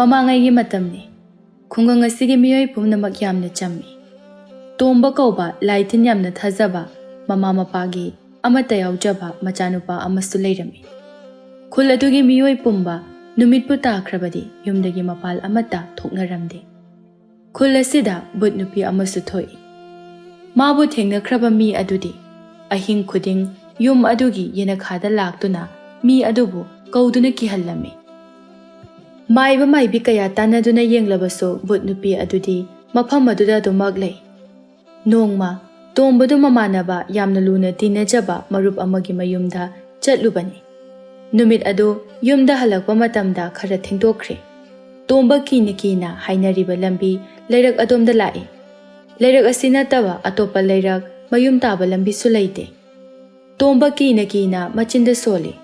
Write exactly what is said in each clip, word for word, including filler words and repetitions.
ꯃꯃꯥꯡꯉꯩꯒꯤ ꯃꯇꯝꯅꯤ꯫ ꯈꯨꯡꯒꯪ ꯑꯁꯤꯒꯤ ꯃꯤꯑꯣꯏ ꯄꯨꯝꯅꯃꯛ ꯌꯥꯝꯅ ꯆꯝꯃꯤ꯫ ꯇꯣꯝꯕ ꯀꯧꯕ ꯂꯥꯏ ꯇꯤꯟ ꯌꯥꯝꯅ ꯊꯥꯖꯕ, ꯃꯃꯥ ꯃꯄꯥꯒꯤ ꯑꯃꯠꯇ ꯌꯥꯎꯖꯕ ꯃꯆꯥꯅꯨꯄꯥ ꯑꯃꯁꯨ ꯂꯩꯔꯝꯃꯤ꯫ ꯈꯨꯜ ꯑꯗꯨꯒꯤ ꯃꯤꯑꯣꯏ ꯄꯨꯝꯕ ꯅꯨꯃꯤꯠꯄꯨ ꯇꯥꯈ꯭ꯔꯕꯗꯤ ꯌꯨꯝꯗꯒꯤ ꯃꯄꯥꯜ ꯑꯃꯠꯇ ꯊꯣꯛꯅꯔꯝꯗꯦ꯫ ꯈꯨꯜ ꯑꯁꯤꯗ ꯚꯨꯠ ꯅꯨꯄꯤ ꯑꯃꯁꯨ ꯊꯣꯛꯏ꯫ ꯃꯥꯕꯨ ꯊꯦꯡꯅꯈ꯭ꯔꯕ ꯃꯤ ꯑꯗꯨꯗꯤ ꯑꯍꯤꯡ ꯈꯨꯗꯤꯡ ꯌꯨꯝ ꯑꯗꯨꯒꯤ ꯌꯦꯅꯈꯥꯗ ꯂꯥꯛꯇꯨꯅ ꯃꯤ ꯑꯗꯨꯕꯨ ꯀꯧꯗꯨꯅ ꯀꯤꯍꯜꯂꯝꯃꯤ꯫ ꯃꯥꯏꯕ ꯃꯥꯏꯕꯤ ꯀꯌꯥ ꯇꯥꯟꯅꯗꯨꯅ ꯌꯦꯡꯂꯕꯁꯨ ꯚꯨꯠ ꯅꯨꯄꯤ ꯑꯗꯨꯗꯤ ꯃꯐꯝ ꯑꯗꯨꯗ ꯑꯗꯨꯃꯛ ꯂꯩ꯫ ꯅꯣꯡꯃ ꯇꯣꯝꯕꯗꯨ ꯃꯃꯥꯟꯅꯕ ꯌꯥꯝꯅ ꯂꯨꯅ ꯇꯤꯟꯅꯖꯕ ꯃꯔꯨꯞ ꯑꯃꯒꯤ ꯃꯌꯨꯝꯗ ꯆꯠꯂꯨꯕꯅꯤ꯫ ꯅꯨꯃꯤꯠ ꯑꯗꯨ ꯌꯨꯝꯗ ꯍꯜꯂꯛꯄ ꯃꯇꯝꯗ ꯈꯔ ꯊꯦꯡꯗꯣꯛꯈ꯭ꯔꯦ꯫ ꯇꯣꯝꯕ ꯀꯤꯅ ꯀꯤꯅ ꯍꯥꯏꯅꯔꯤꯕ ꯂꯝꯕꯤ ꯂꯩꯔꯛ ꯑꯗꯣꯝꯗ ꯂꯥꯛꯏ꯫ ꯂꯩꯔꯛ ꯑꯁꯤ ꯅꯠꯇꯕ ꯑꯇꯣꯞꯄ ꯂꯩꯔꯛ ꯃꯌꯨꯝ ꯇꯥꯕ ꯂꯝꯕꯤꯁꯨ ꯂꯩꯇꯦ꯫ ꯇꯣꯝꯕ ꯀꯤꯅ ꯀꯤꯅ ꯃꯆꯤꯟꯗ ꯁꯣꯜꯂꯤ꯫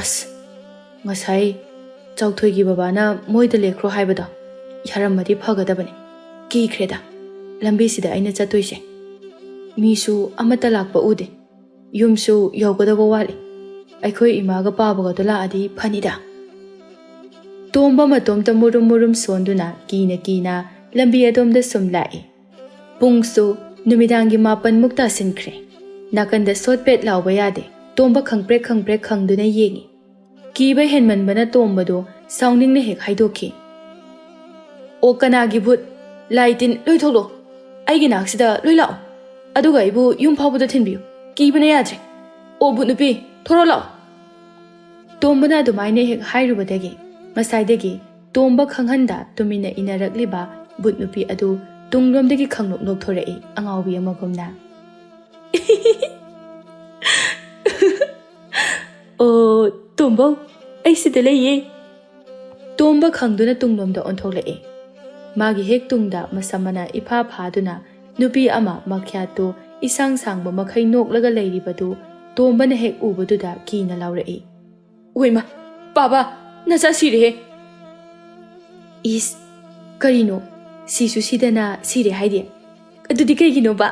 "ꯑꯁ, ꯉꯁꯥꯏ ꯆꯥꯎꯊꯣꯏꯒꯤ ꯕꯕꯥꯅ ꯃꯣꯏꯗ ꯂꯦꯛꯈ꯭ꯔꯣ ꯍꯥꯏꯕꯗꯣ ꯌꯥꯔꯝꯃꯗꯤ ꯐꯒꯗꯕꯅꯤ꯫ ꯀꯤꯈ꯭ꯔꯦꯗ ꯂꯝꯕꯤꯁꯤꯗ ꯑꯩꯅ ꯆꯠꯇꯣꯏꯁꯦ꯫ ꯃꯤꯁꯨ ꯑꯃꯠꯇ ꯂꯥꯛꯄ ꯎꯗꯦ꯫ ꯌꯨꯝꯁꯨ ꯌꯧꯒꯗꯧꯕ ꯋꯥꯠꯂꯤ꯫ ꯑꯩꯈꯣꯏ ꯏꯃꯥꯒ ꯄꯥꯕꯒꯗꯣ ꯂꯥꯛꯑꯗꯤ ꯐꯅꯤꯗ꯫" ꯇꯣꯝꯕ ꯃꯇꯣꯝꯇ ꯃꯨꯔꯨꯝ ꯃꯨꯔꯨꯝ ꯁꯣꯟꯗꯨꯅ ꯀꯤꯅ ꯀꯤꯅ ꯂꯝꯕꯤ ꯑꯗꯣꯝꯗ ꯁꯨꯝ ꯂꯥꯛꯏ꯫ ꯄꯨꯡꯁꯨ ꯅꯨꯃꯤꯗꯥꯡꯒꯤ ꯃꯥꯄꯟꯃꯨꯛ ꯇꯥꯁꯤꯟꯈ꯭ꯔꯦ꯫ ꯅꯥꯀꯟꯗ ꯁꯣꯠ ꯄꯦꯠ ꯂꯥꯎꯕ ꯌꯥꯗꯦ꯫ ꯇꯣꯝꯕ ꯈꯪꯄ꯭ꯔꯦꯛ ꯈꯪꯄ꯭ꯔꯦꯛ ꯈꯪꯗꯨꯅ ꯌꯦꯡꯏ꯫ ꯀꯤꯕ ꯍꯦꯟꯃꯟꯕꯅ ꯇꯣꯝꯕꯗꯨ ꯁꯥꯎꯅꯤꯡꯅ ꯍꯦꯛ ꯍꯥꯏꯗꯣꯛꯈꯤ꯫ "ꯑꯣ, ꯀꯅꯥꯒꯤ ꯚꯨꯠ? ꯂꯥꯏ ꯇꯤꯟ ꯂꯣꯏ ꯊꯣꯛꯂꯣ꯫ ꯑꯩꯒꯤ ꯅꯥꯛꯁꯤꯗ ꯂꯣꯏ ꯂꯥꯛꯑꯣ꯫ ꯑꯗꯨꯒ ꯑꯩꯕꯨ ꯌꯨꯝ ꯐꯥꯎꯕꯗ ꯊꯤꯟꯕꯤꯌꯨ꯫ ꯀꯤꯕꯅ ꯌꯥꯗ꯭ꯔꯦ꯫ ꯑꯣ, ꯚꯨꯠ ꯅꯨꯄꯤ, ꯊꯣꯔꯣ ꯂꯥꯛꯑꯣ꯫" ꯇꯣꯝꯕꯅ ꯑꯗꯨꯃꯥꯏꯅ ꯍꯦꯛ ꯍꯥꯏꯔꯨꯕꯗꯒꯤ ꯉꯁꯥꯏꯗꯒꯤ ꯇꯣꯝꯕ ꯈꯪꯍꯟꯗ ꯇꯨꯃꯤꯟꯅ ꯏꯟꯅꯔꯛꯂꯤꯕ ꯚꯨꯠ ꯅꯨꯄꯤ ꯑꯗꯨ ꯇꯨꯡꯂꯣꯝꯗꯒꯤ ꯈꯪꯅꯣꯛ ꯅꯣꯛꯊꯣꯔꯛꯏ ꯑꯉꯥꯎꯕꯤ ꯑꯃꯒꯨꯝꯅ꯫ "ꯑꯣ, ꯇꯣꯝꯕꯧ, ꯑꯩ ꯁꯤꯗ ꯂꯩꯌꯦ꯫" ꯇꯣꯝꯕ ꯈꯪꯗꯨꯅ ꯇꯨꯡꯂꯣꯝꯗ ꯑꯣꯟꯊꯣꯛꯂꯛꯏ꯫ ꯃꯥꯒꯤ ꯍꯦꯛ ꯇꯨꯡꯗ ꯃꯁꯝ ꯃꯅꯥ ꯏꯐꯥ ꯐꯥꯗꯨꯅ ꯅꯨꯄꯤ ꯑꯃ ꯃꯈ꯭ꯌꯥꯠꯇꯨ ꯏꯁꯥꯡ ꯁꯥꯡꯕ ꯃꯈꯩ ꯅꯣꯛꯂꯒ ꯂꯩꯔꯤꯕꯗꯨ ꯇꯣꯝꯕꯅ ꯍꯦꯛ ꯎꯕꯗꯨꯗ ꯀꯤꯅ ꯂꯥꯎꯔꯛꯏ꯫ "ꯑꯣꯏꯃ, ꯄꯥꯕ, ꯅꯆꯥ ꯁꯤꯔꯦꯍꯦ!" "ꯏꯁ, ꯀꯔꯤꯅꯣ? ꯁꯤꯁꯨ ꯁꯤꯗꯅ ꯁꯤꯔꯦ ꯍꯥꯏꯗꯤ? ꯑꯗꯨꯗꯤ ꯀꯩꯒꯤꯅꯣꯕ?"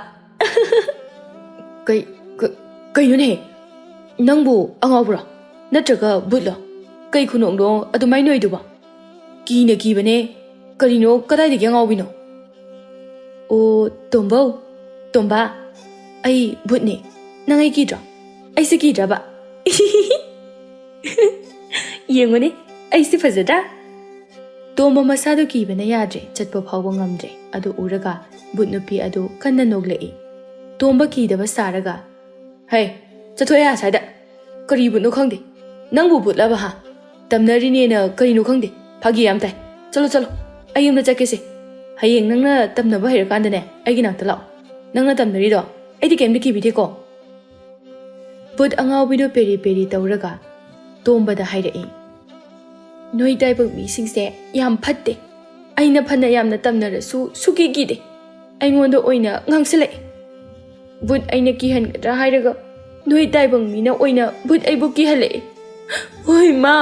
"ꯀꯩ, ꯀ-, ꯀꯩꯅꯣꯅꯦ? ꯅꯪꯕꯨ ꯑꯉꯥꯎꯕ꯭ꯔꯣ? ꯅꯠꯇ꯭ꯔꯒ ꯚꯨꯠꯂꯣ? ꯀꯩ ꯈꯨꯅꯣꯛꯅꯣ ꯑꯗꯨꯃꯥꯏꯅ ꯅꯣꯏꯗꯨꯕꯣ?" ꯀꯤꯅ ꯀꯤꯕꯅꯦ꯫ ꯀꯔꯤꯅꯣ? ꯀꯗꯥꯏꯗꯒꯤ ꯑꯉꯥꯎꯕꯤꯅꯣ? ꯑꯣ, ꯇꯣꯝꯕꯧ, ꯇꯣꯝꯕ, ꯑꯩ ꯚꯨꯠꯅꯦ꯫ ꯅꯪ ꯑꯩ ꯀꯤꯗ꯭ꯔꯣ? ꯑꯩꯁꯦ ꯀꯤꯗ꯭ꯔꯕ? ꯌꯦꯡꯉꯨꯅꯦ, ꯑꯩꯁꯦ ꯐꯖꯗ꯭ꯔꯥ? ꯇꯣꯝꯕ ꯃꯁꯥꯗꯣ ꯀꯤꯕꯅ ꯌꯥꯗ꯭ꯔꯦ, ꯆꯠꯄ ꯐꯥꯎꯕ ꯉꯝꯗ꯭ꯔꯦ꯫ ꯑꯗꯨ ꯎꯔꯒ ꯚꯨꯠ ꯅꯨꯄꯤ ꯑꯗꯨ ꯀꯟꯅ ꯅꯣꯛꯂꯛꯏ꯫ ꯇꯣꯝꯕ ꯀꯤꯗꯕ ꯁꯥꯔꯒ, "ꯍꯩ, ꯆꯠꯊꯣꯛꯑꯦ ꯑꯁ꯭ꯋꯥꯏꯗ꯫ ꯀꯔꯤ ꯚꯨꯠꯅꯣ ꯈꯪꯗꯦ꯫ ꯅꯪꯕꯨ ꯚꯨꯠꯂꯕ ꯍꯥ? ꯇꯝꯅꯔꯤꯅꯦꯅ ꯀꯔꯤꯅꯣ ꯈꯪꯗꯦ꯫ ꯐꯥꯒꯤ ꯌꯥꯝ ꯇꯥꯏ꯫ ꯆꯠꯂꯣ, ꯆꯠꯂꯣ꯫ ꯑꯩ ꯌꯨꯝꯗ ꯆꯠꯀꯦꯁꯦ꯫ ꯍꯌꯦꯡ ꯅꯪꯅ ꯇꯝꯅꯕ ꯍꯩꯔꯀꯥꯟꯗꯅꯦ, ꯑꯩꯒꯤ ꯅꯥꯛꯇ ꯂꯥꯛꯑꯣ꯫ ꯅꯪꯅ ꯇꯝꯅꯔꯤꯗꯣ ꯑꯩꯗꯤ ꯀꯩꯝꯇ ꯀꯤꯕꯤꯗꯦꯀꯣ꯫" ꯚꯨꯠ ꯑꯉꯥꯎꯕꯤꯗꯣ ꯄꯦꯔꯤ ꯄꯦꯔꯤ ꯇꯧꯔꯒ ꯇꯣꯝꯕꯗ ꯍꯥꯏꯔꯛꯏ, "ꯅꯣꯏ ꯇꯥꯏꯕꯪ ꯃꯤꯁꯤꯡꯁꯦ ꯌꯥꯝ ꯐꯠꯇꯦ꯫ ꯑꯩꯅ ꯐꯅ ꯌꯥꯝꯅ ꯇꯝꯅꯔꯁꯨ ꯁꯨꯀꯤ ꯀꯤꯗꯦ꯫ ꯑꯩꯉꯣꯟꯗ ꯑꯣꯏꯅ ꯉꯥꯡꯁꯤꯜꯂꯛꯏ꯫ ꯚꯨꯠ ꯑꯩꯅ ꯀꯤꯍꯟꯒꯗ꯭ꯔꯥ ꯍꯥꯏꯔꯒ ꯅꯣꯏ ꯇꯥꯏꯕꯪ ꯃꯤꯅ ꯑꯣꯏꯅ ꯚꯨꯠ ꯑꯩꯕꯨ ꯀꯤꯍꯜꯂꯛꯏ꯫ ꯍꯣꯏ ꯃꯥ꯫"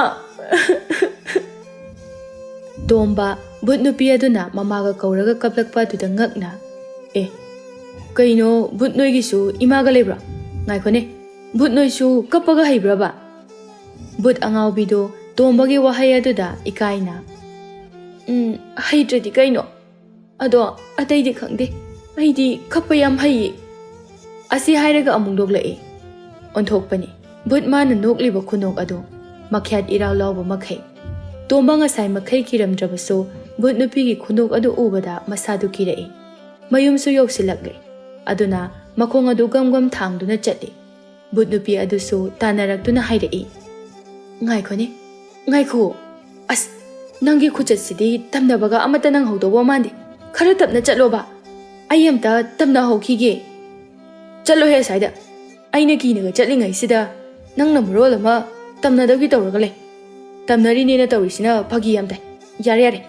ꯇꯣꯝꯕ, ꯚꯨꯠ ꯅꯨꯄꯤ ꯑꯗꯨꯅ ꯃꯃꯥꯒ ꯀꯧꯔꯒ ꯀꯞꯂꯛꯄ ꯑꯗꯨꯗ ꯉꯛꯅ, "ꯑꯦ, ꯀꯩꯅꯣ, ꯚꯨꯠ ꯅꯣꯏꯒꯤꯁꯨ ꯏꯃꯥꯒ ꯂꯩꯕ꯭ꯔꯣ? ꯉꯥꯏꯈꯣꯅꯦ, ꯚꯨꯠ ꯅꯣꯏꯁꯨ ꯀꯞꯄꯒ ꯍꯩꯕ꯭ꯔꯕ?" ꯚꯨꯠ ꯑꯉꯥꯎꯕꯤꯗꯣ ꯇꯣꯝꯕꯒꯤ ꯋꯥꯍꯩ ꯑꯗꯨꯗ ꯏꯀꯥꯏꯅ, "ꯎꯝ, ꯍꯩꯇ꯭ꯔꯗꯤ ꯀꯩꯅꯣ? ꯑꯗꯣ ꯑꯇꯩꯗꯤ ꯈꯪꯗꯦ꯫ ꯑꯩꯗꯤ ꯀꯞꯄ ꯌꯥꯝ ꯍꯩꯌꯦ꯫" ꯑꯁꯤ ꯍꯥꯏꯔꯒ ꯑꯃꯨꯛ ꯅꯣꯛꯂꯛꯏ꯫ ꯑꯣꯟꯊꯣꯛꯄꯅꯤ꯫ ꯚꯨꯠ ꯃꯥꯅ ꯅꯣꯛꯂꯤꯕ ꯈꯨꯅꯣꯛ ꯑꯗꯨ ꯃꯈ꯭ꯌꯥꯠ ꯏꯔꯥꯎ ꯂꯥꯎꯕ ꯃꯈꯩ꯫ ꯇꯣꯝꯕ ꯉꯁꯥꯏ ꯃꯈꯩ ꯀꯤꯔꯝꯗ꯭ꯔꯕꯁꯨ ꯚꯨꯠ ꯅꯨꯄꯤꯒꯤ ꯈꯨꯅꯣꯛ ꯑꯗꯨ ꯎꯕꯗ ꯃꯁꯥꯗꯨ ꯀꯤꯔꯛꯏ꯫ ꯃꯌꯨꯝꯁꯨ ꯌꯧꯁꯤꯜꯂꯛꯂꯦ꯫ ꯑꯗꯨꯅ ꯃꯈꯣꯡ ꯑꯗꯨ ꯒꯝ ꯒꯝ ꯊꯥꯡꯗꯨꯅ ꯆꯠꯂꯤ꯫ ꯚꯨꯠ ꯅꯨꯄꯤ ꯑꯗꯨꯁꯨ ꯇꯥꯟꯅꯔꯛꯇꯨꯅ ꯍꯥꯏꯔꯛꯏ, "ꯉꯥꯏꯈꯣꯅꯦ, ꯉꯥꯏꯈꯣ꯫ ꯑꯁ, ꯅꯪꯒꯤ ꯈꯨꯆꯠꯁꯤꯗꯤ ꯇꯝꯅꯕꯒ ꯑꯃꯠꯇ ꯅꯪꯍꯧꯗꯧꯕ ꯃꯥꯟꯗꯦ꯫ ꯈꯔ ꯇꯞꯅ ꯆꯠꯂꯣꯕ꯫ ꯑꯩ ꯑꯝꯇ ꯇꯝꯅꯍꯧꯈꯤꯒꯦ꯫" "ꯆꯠꯂꯣꯍꯦ ꯑꯁ꯭ꯋꯥꯏꯗ꯫ ꯑꯩꯅ ꯀꯤꯅꯒ ꯆꯠꯂꯤꯉꯩꯁꯤꯗ ꯅꯪꯅ ꯃꯔꯣꯜ ꯑꯃ ꯇꯝꯅꯗꯧꯒꯤ ꯇꯧꯔꯒ ꯂꯩ꯫ ꯇꯝꯅꯔꯤꯅꯦꯅ ꯇꯧꯔꯤꯁꯤꯅ ꯐꯥꯒꯤ ꯌꯥꯝ ꯇꯥꯏ꯫ ꯌꯥꯔꯦ, ꯌꯥꯔꯦ꯫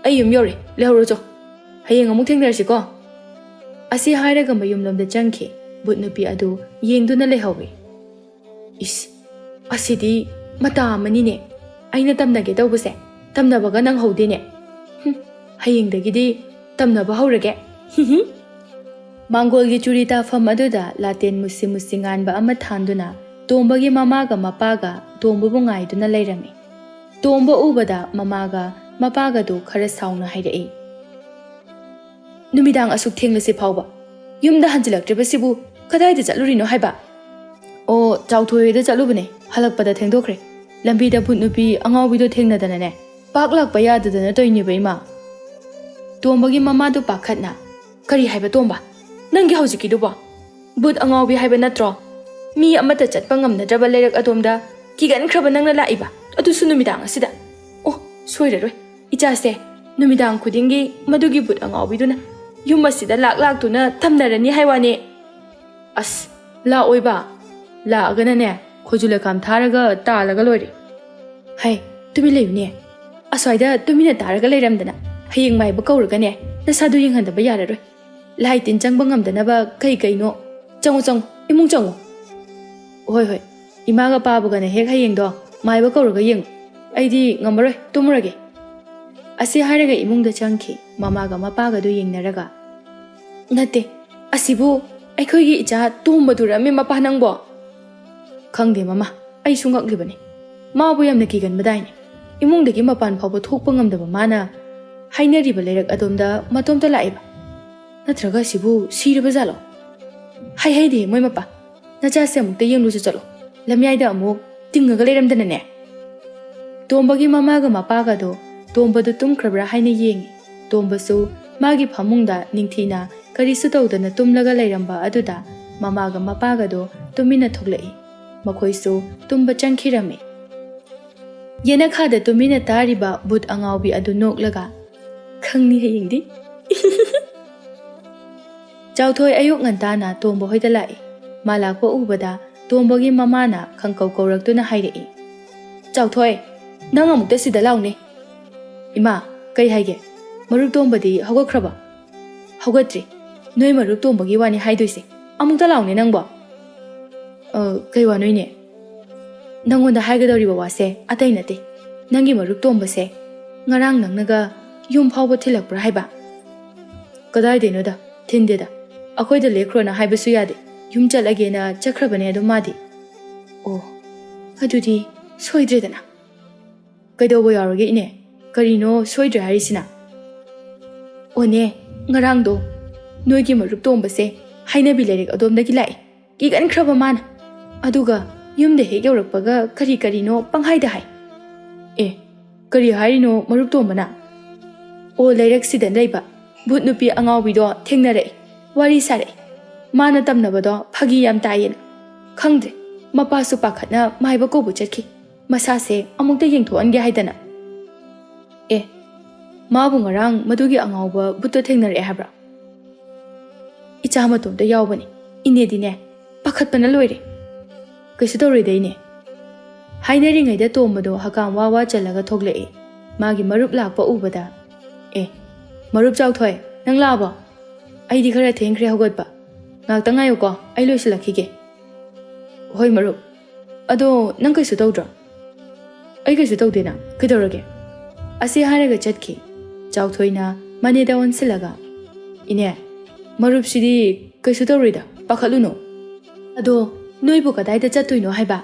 ꯑꯩ ꯌꯨꯝ ꯌꯧꯔꯦ꯫ ꯂꯩꯍꯧꯔꯣ ꯆꯣ꯫ ꯍꯌꯦꯡ ꯑꯃꯨꯛ ꯊꯦꯡꯅꯔꯁꯤꯀꯣ꯫" ꯑꯁꯤ ꯍꯥꯏꯔꯒ ꯃꯌꯨꯝꯂꯣꯝꯗ ꯆꯪꯈꯤ꯫ ꯚꯨꯠ ꯅꯨꯄꯤ ꯑꯗꯨ ꯌꯦꯡꯗꯨꯅ ꯂꯩꯍꯧꯏ꯫ "ꯏꯁ, ꯑꯁꯤꯗꯤ ꯃꯇꯥ ꯑꯃꯅꯤꯅꯦ꯫ ꯑꯩꯅ ꯇꯝꯅꯒꯦ ꯇꯧꯕꯁꯦ ꯇꯝꯅꯕꯒ ꯅꯪꯍꯧꯗꯦꯅꯦ꯫ ꯍꯨꯝ, ꯍꯌꯦꯡꯗꯒꯤꯗꯤ ꯇꯝꯅꯕ ꯍꯧꯔꯒꯦ꯫" ꯃꯥꯡꯒꯣꯜꯒꯤ ꯆꯨꯔꯤ ꯇꯥꯐꯝ ꯑꯗꯨꯗ ꯂꯥꯇꯦꯟ ꯃꯨꯁꯤ ꯃꯨꯁꯤ ꯉꯥꯟꯕ ꯑꯃ ꯊꯥꯟꯗꯨꯅ ꯇꯣꯝꯕꯒꯤ ꯃꯃꯥꯒ ꯃꯄꯥꯒ ꯇꯣꯝꯕꯕꯨ ꯉꯥꯏꯗꯨꯅ ꯂꯩꯔꯝꯃꯤ꯫ ꯇꯣꯝꯕ ꯎꯕꯗ ꯃꯃꯥꯒ ꯃꯄꯥꯒꯗꯨ ꯈꯔ ꯁꯥꯎꯅ ꯍꯥꯏꯔꯛꯏ꯫ "ꯅꯨꯃꯤꯗꯥꯡ ꯑꯁꯨꯛ ꯊꯦꯡꯂꯁꯤ ꯐꯥꯎꯕ ꯌꯨꯝꯗ ꯍꯟꯖꯤꯜꯂꯛꯇ꯭ꯔꯤꯕꯁꯤꯕꯨ ꯀꯗꯥꯏꯗ ꯆꯠꯂꯨꯔꯤꯅꯣ ꯍꯥꯏꯕ?" "ꯑꯣ, ꯆꯥꯎꯊꯣꯏ ꯍꯣꯏꯗ ꯆꯠꯂꯨꯕꯅꯦ, ꯍꯜꯂꯛꯄꯗ ꯊꯦꯡꯗꯣꯛꯈ꯭ꯔꯦ꯫ ꯂꯝꯕꯤꯗ ꯚꯨꯠ ꯅꯨꯄꯤ ꯑꯉꯥꯎꯕꯤꯗꯣ ꯊꯦꯡꯅꯗꯅꯅꯦ, ꯄꯥꯛ ꯂꯥꯛꯄ ꯌꯥꯗꯗꯅ ꯇꯧꯔꯤꯅꯦꯕ, ꯏꯃꯥ꯫" ꯇꯣꯝꯕꯒꯤ ꯃꯃꯥꯗꯨ ꯄꯥꯈꯠꯅ, "ꯀꯔꯤ ꯍꯥꯏꯕ, ꯇꯣꯝꯕ? ꯅꯪꯒꯤ ꯍꯧꯖꯤꯛꯀꯤꯗꯨꯕꯣ? ꯚꯨꯠ ꯑꯉꯥꯎꯕꯤ ꯍꯥꯏꯕ ꯅꯠꯇ꯭ꯔꯣ? ꯃꯤ ꯑꯃꯠꯇ ꯆꯠꯄ ꯉꯝꯅꯗ꯭ꯔꯕ ꯂꯩꯔꯛ ꯑꯗꯣꯝꯗ ꯀꯤꯒꯟꯈ꯭ꯔꯕ ꯅꯪꯅ ꯂꯥꯛꯏꯕ, ꯑꯗꯨꯁꯨ ꯅꯨꯃꯤꯗꯥꯡ ꯑꯁꯤꯗ? ꯑꯣ, ꯁꯣꯏꯔꯔꯣꯏ꯫ ꯏꯆꯥꯁꯦ ꯅꯨꯃꯤꯗꯥꯡ ꯈꯨꯗꯤꯡꯒꯤ ꯃꯗꯨꯒꯤ ꯚꯨꯠ ꯑꯉꯥꯎꯕꯤꯗꯨꯅ ꯌꯨꯝ ꯑꯁꯤꯗ ꯂꯥꯛ ꯂꯥꯛꯇꯨꯅ ꯊꯝꯅꯔꯅꯤ ꯍꯥꯏ ꯋꯥꯅꯤ꯫ ꯑꯁ, ꯂꯥꯛꯑꯣꯏꯕ꯫ ꯂꯥꯛꯑꯒꯅꯅꯦ, ꯈꯣꯏꯖꯨ ꯂꯩꯈꯥꯝ ꯊꯥꯔꯒ ꯇꯥꯜꯂꯒ ꯂꯣꯏꯔꯦ꯫ ꯍꯩ, ꯇꯨꯃꯤꯟ ꯂꯩꯌꯨꯅꯦ꯫ ꯑꯁ꯭ꯋꯥꯏꯗ ꯇꯨꯃꯤꯟꯅ ꯇꯥꯔꯒ ꯂꯩꯔꯝꯗꯅ ꯍꯌꯦꯡ ꯃꯥꯏꯕ ꯀꯧꯔꯒꯅꯦ, ꯅꯁꯥꯗꯨ ꯌꯦꯡꯍꯟꯗꯕ ꯌꯥꯔꯔꯣꯏ꯫ ꯂꯥꯏ ꯇꯤꯟ ꯆꯪꯕ ꯉꯝꯗꯅꯕ ꯀꯩ ꯀꯩꯅꯣ꯫ ꯆꯪꯉꯣ, ꯆꯪꯉꯣ, ꯏꯃꯨꯡ ꯆꯪꯉꯣ꯫ ꯍꯣꯏ, ꯍꯣꯏ, ꯏꯃꯥꯒ ꯄꯥꯕꯒꯅ ꯍꯦꯛ ꯍꯌꯦꯡꯗꯣ ꯃꯥꯏꯕ ꯀꯧꯔꯒ ꯌꯦꯡꯉꯨ꯫ ꯑꯩꯗꯤ ꯉꯝꯃꯔꯣꯏ, ꯇꯨꯝꯃꯨꯔꯒꯦ꯫ ꯑꯁꯤ ꯍꯥꯏꯔꯒ ꯏꯃꯨꯡꯗ ꯆꯪꯈꯤ, ꯃꯃꯥꯒ ꯃꯄꯥꯒꯗꯨ ꯌꯦꯡꯅꯔꯒ꯫ "ꯅꯠꯇꯦ, ꯑꯁꯤꯕꯨ ꯑꯩꯈꯣꯏꯒꯤ ꯏꯆꯥ ꯇꯣꯝꯕꯗꯨꯔꯃꯤ, ꯃꯄꯥ, ꯅꯪꯕꯣ?" "ꯈꯪꯗꯦ ꯃꯃꯥ, ꯑꯩꯁꯨ ꯉꯛꯂꯤꯕꯅꯤ꯫ ꯃꯥꯕꯨ ꯌꯥꯝꯅ ꯀꯤꯒꯟꯕꯗꯥꯏꯅꯦ꯫ ꯏꯃꯨꯡꯗꯒꯤ ꯃꯄꯥꯟ ꯐꯥꯎꯕ ꯊꯣꯛꯄ ꯉꯝꯗꯕ ꯃꯥꯅ ꯍꯥꯏꯅꯔꯤꯕ ꯂꯩꯔꯛ ꯑꯗꯣꯝꯗ ꯃꯇꯣꯝꯇ ꯂꯥꯛꯏꯕ꯫ ꯅꯠꯇ꯭ꯔꯒ ꯑꯁꯤꯕꯨ ꯁꯤꯔꯕ ꯖꯥꯠꯂꯣ? ꯍꯥꯏ ꯍꯩꯗꯦ ꯃꯣꯏ ꯃꯄꯥ꯫ ꯅꯆꯥꯁꯦ ꯑꯃꯨꯛꯇ ꯌꯦꯡꯂꯨꯁꯤ ꯆꯠꯂꯣ꯫ ꯂꯝꯌꯥꯏꯗ ꯑꯃꯨꯛ ꯇꯤꯡꯉꯒ ꯂꯩꯔꯝꯗꯅꯅꯦ꯫" ꯇꯣꯝꯕꯒꯤ ꯃꯃꯥꯒ ꯃꯄꯥꯒꯗꯣ ꯇꯣꯝꯕꯗꯨ ꯇꯨꯝꯈ꯭ꯔꯕ꯭ꯔꯥ ꯍꯥꯏꯅ ꯌꯦꯡꯉꯤ꯫ ꯇꯣꯝꯕꯁꯨ ꯃꯥꯒꯤ ꯐꯃꯨꯡꯗ ꯅꯤꯡꯊꯤꯅ ꯀꯔꯤꯁꯨ ꯇꯧꯗꯅ ꯇꯨꯝꯂꯒ ꯂꯩꯔꯝꯕ ꯑꯗꯨꯗ ꯃꯃꯥꯒ ꯃꯄꯥꯒꯗꯣ ꯇꯨꯃꯤꯟꯅ ꯊꯣꯛꯂꯛꯏ꯫ ꯃꯈꯣꯏꯁꯨ ꯇꯨꯝꯕ ꯆꯪꯈꯤꯔꯝꯃꯤ꯫ ꯌꯦꯅꯈꯥꯗ ꯇꯨꯃꯤꯟꯅ ꯇꯥꯔꯤꯕ ꯚꯨꯠ ꯑꯉꯥꯎꯕꯤ ꯑꯗꯨ ꯅꯣꯛꯂꯒ, "ꯈꯪꯅꯤ ꯍꯌꯦꯡꯗꯤ꯫" ꯆꯥꯎꯊꯣꯏ ꯑꯌꯨꯛ ꯉꯟꯇꯥꯅ ꯇꯣꯝꯕ ꯍꯣꯏꯗ ꯂꯥꯛꯏ꯫ ꯃꯥ ꯂꯥꯛꯄ ꯎꯕꯗ ꯇꯣꯝꯕꯒꯤ ꯃꯃꯥꯅ ꯈꯪꯀꯧ ꯀꯧꯔꯛꯇꯨꯅ ꯍꯥꯏꯔꯛꯏ, "ꯆꯥꯎꯊꯣꯏ, ꯅꯪ ꯑꯃꯨꯛꯇ ꯁꯤꯗ ꯂꯥꯎꯅꯦ꯫" "ꯏꯃꯥ, ꯀꯩ ꯍꯥꯏꯒꯦ? ꯃꯔꯨꯞ ꯇꯣꯝꯕꯗꯤ ꯍꯧꯒꯠꯈ꯭ꯔꯕ?" "ꯍꯧꯒꯠꯇ꯭ꯔꯤ꯫ ꯅꯣꯏ ꯃꯔꯨꯞ ꯇꯣꯝꯕꯒꯤ ꯋꯥꯅꯤ ꯍꯥꯏꯗꯣꯏꯁꯦ꯫ ꯑꯃꯨꯛꯇ ꯂꯥꯎꯅꯦ ꯅꯪꯕꯣ꯫" "ꯑ, ꯀꯩ ꯋꯥꯅꯣꯏꯅꯦ?" "ꯅꯪꯉꯣꯟꯗ ꯍꯥꯏꯒꯗꯧꯔꯤꯕ ꯋꯥꯁꯦ ꯑꯇꯩ ꯅꯠꯇꯦ꯫ ꯅꯪꯒꯤ ꯃꯔꯨꯞ ꯇꯣꯝꯕꯁꯦ ꯉꯔꯥꯡ ꯅꯪꯅꯒ ꯌꯨꯝ ꯐꯥꯎꯕ ꯊꯤꯜꯂꯛꯄ꯭ꯔꯥ ꯍꯥꯏꯕ?" "ꯀꯗꯥꯏꯗꯩꯅꯣꯗ, ꯊꯤꯟꯗꯦꯗ꯫ ꯑꯩꯈꯣꯏꯗ ꯂꯦꯛꯈ꯭ꯔꯣꯅ ꯍꯥꯏꯕꯁꯨ ꯌꯥꯗꯦ꯫ ꯌꯨꯝ ꯆꯠꯂꯒꯦꯅ ꯆꯠꯈ꯭ꯔꯕꯅꯦ ꯑꯗꯨꯝ ꯃꯥꯗꯤ꯫" "ꯑꯣ, ꯑꯗꯨꯗꯤ ꯁꯣꯏꯗ꯭ꯔꯦꯗꯅ꯫" "ꯀꯩꯗꯧꯕ ꯌꯥꯎꯔꯒꯦ ꯏꯅꯦ? ꯀꯔꯤꯅꯣ ꯁꯣꯏꯗ꯭ꯔꯦ ꯍꯥꯏꯔꯤꯁꯤꯅ? ꯑꯣꯅꯦ, ꯉꯔꯥꯡꯗꯣ ꯅꯣꯏꯒꯤ ꯃꯔꯨꯞ ꯇꯣꯝꯕꯁꯦ ꯍꯩꯅꯕꯤ ꯂꯩꯔꯛ ꯑꯗꯣꯝꯗꯒꯤ ꯂꯥꯛꯑꯦ, ꯀꯤꯒꯟꯈ꯭ꯔꯕ ꯃꯥꯅ꯫ ꯑꯗꯨꯒ ꯌꯨꯝꯗ ꯍꯦꯛ ꯌꯧꯔꯛꯄꯒ ꯀꯔꯤ ꯀꯔꯤꯅꯣ ꯄꯪꯍꯥꯏꯗ ꯍꯥꯏ꯫ ꯑꯦ, ꯀꯔꯤ ꯍꯥꯏꯔꯤꯅꯣ ꯃꯔꯨꯞ ꯇꯣꯝꯕꯅ? ꯑꯣ, ꯂꯩꯔꯛꯁꯤꯗ ꯂꯩꯕ ꯚꯨꯠ ꯅꯨꯄꯤ ꯑꯉꯥꯎꯕꯤꯗꯣ ꯊꯦꯡꯅꯔꯛꯑꯦ, ꯋꯥꯔꯤ ꯁꯥꯔꯛꯑꯦ꯫ ꯃꯥꯅ ꯇꯝꯅꯕꯗꯣ ꯐꯥꯒꯤ ꯌꯥꯝ ꯇꯥꯏꯌꯦꯅ꯫ ꯈꯪꯗ꯭ꯔꯦ, ꯃꯄꯥꯁꯨ ꯄꯥꯈꯠꯅ ꯃꯥꯏꯕ ꯀꯧꯕ ꯆꯠꯈꯤ, ꯃꯁꯥꯁꯦ ꯑꯃꯨꯛꯇ ꯌꯦꯡꯊꯣꯛꯍꯟꯒꯦ ꯍꯥꯏꯗꯅ꯫ ꯑꯦ, ꯃꯥꯕꯨ ꯉꯔꯥꯡ ꯃꯗꯨꯒꯤ ꯑꯉꯥꯎꯕ ꯚꯨꯠꯇꯣ ꯊꯦꯡꯅꯔꯛꯑꯦ ꯍꯥꯏꯕ꯭ꯔꯥ? ꯏꯆꯥ ꯃꯇꯣꯝꯇ ꯌꯥꯎꯕꯅꯤ, ꯏꯅꯦꯗꯤꯅꯦ ꯄꯥꯈꯠꯄꯅ ꯂꯣꯏꯔꯦ꯫ ꯀꯩꯁꯨ ꯇꯧꯔꯣꯏꯗ ꯏꯅꯦ꯫ ꯍꯥꯏꯅꯔꯤꯉꯩꯗ ꯇꯣꯝꯕꯗꯣ ꯍꯀꯥꯝ ꯋꯥ ꯋꯥ ꯆꯜꯂꯒ ꯊꯣꯛꯂꯛꯑꯦ꯫ ꯃꯥꯒꯤ ꯃꯔꯨꯞ ꯂꯥꯛꯄ ꯎꯕꯗ, "ꯑꯦ, ꯃꯔꯨꯞ ꯆꯥꯎꯊꯣꯏ, ꯅꯪ ꯂꯥꯛꯑꯕꯣ? ꯑꯩꯗꯤ ꯈꯔ ꯊꯦꯡꯈ꯭ꯔꯦ ꯍꯧꯒꯠꯄ꯫ ꯉꯥꯛꯇ ꯉꯥꯏꯌꯨꯀꯣ, ꯑꯩ ꯂꯣꯏꯁꯤꯜꯂꯛꯈꯤꯒꯦ꯫" "ꯍꯣꯏ ꯃꯔꯨꯞ꯫ ꯑꯗꯣ ꯅꯪ ꯀꯩꯁꯨ ꯇꯧꯗ꯭ꯔꯣ?" "ꯑꯩ ꯀꯩꯁꯨ ꯇꯧꯗꯦꯅ, ꯀꯩꯗꯧꯔꯒꯦ?" ꯑꯁꯤ ꯍꯥꯏꯔꯒ ꯆꯠꯈꯤ꯫ ꯆꯥꯎꯊꯣꯏꯅ ꯃꯅꯦꯗ ꯑꯣꯟꯁꯤꯜꯂꯒ, "ꯏꯅꯦ, ꯃꯔꯨꯞꯁꯤꯗꯤ ꯀꯩꯁꯨ ꯇꯧꯔꯣꯏꯗ, ꯄꯥꯈꯠꯂꯨꯅꯨ꯫ ꯑꯗꯣ ꯅꯣꯏꯕꯨ ꯀꯗꯥꯏꯗ ꯆꯠꯇꯣꯏꯅꯣ ꯍꯥꯏꯕ?"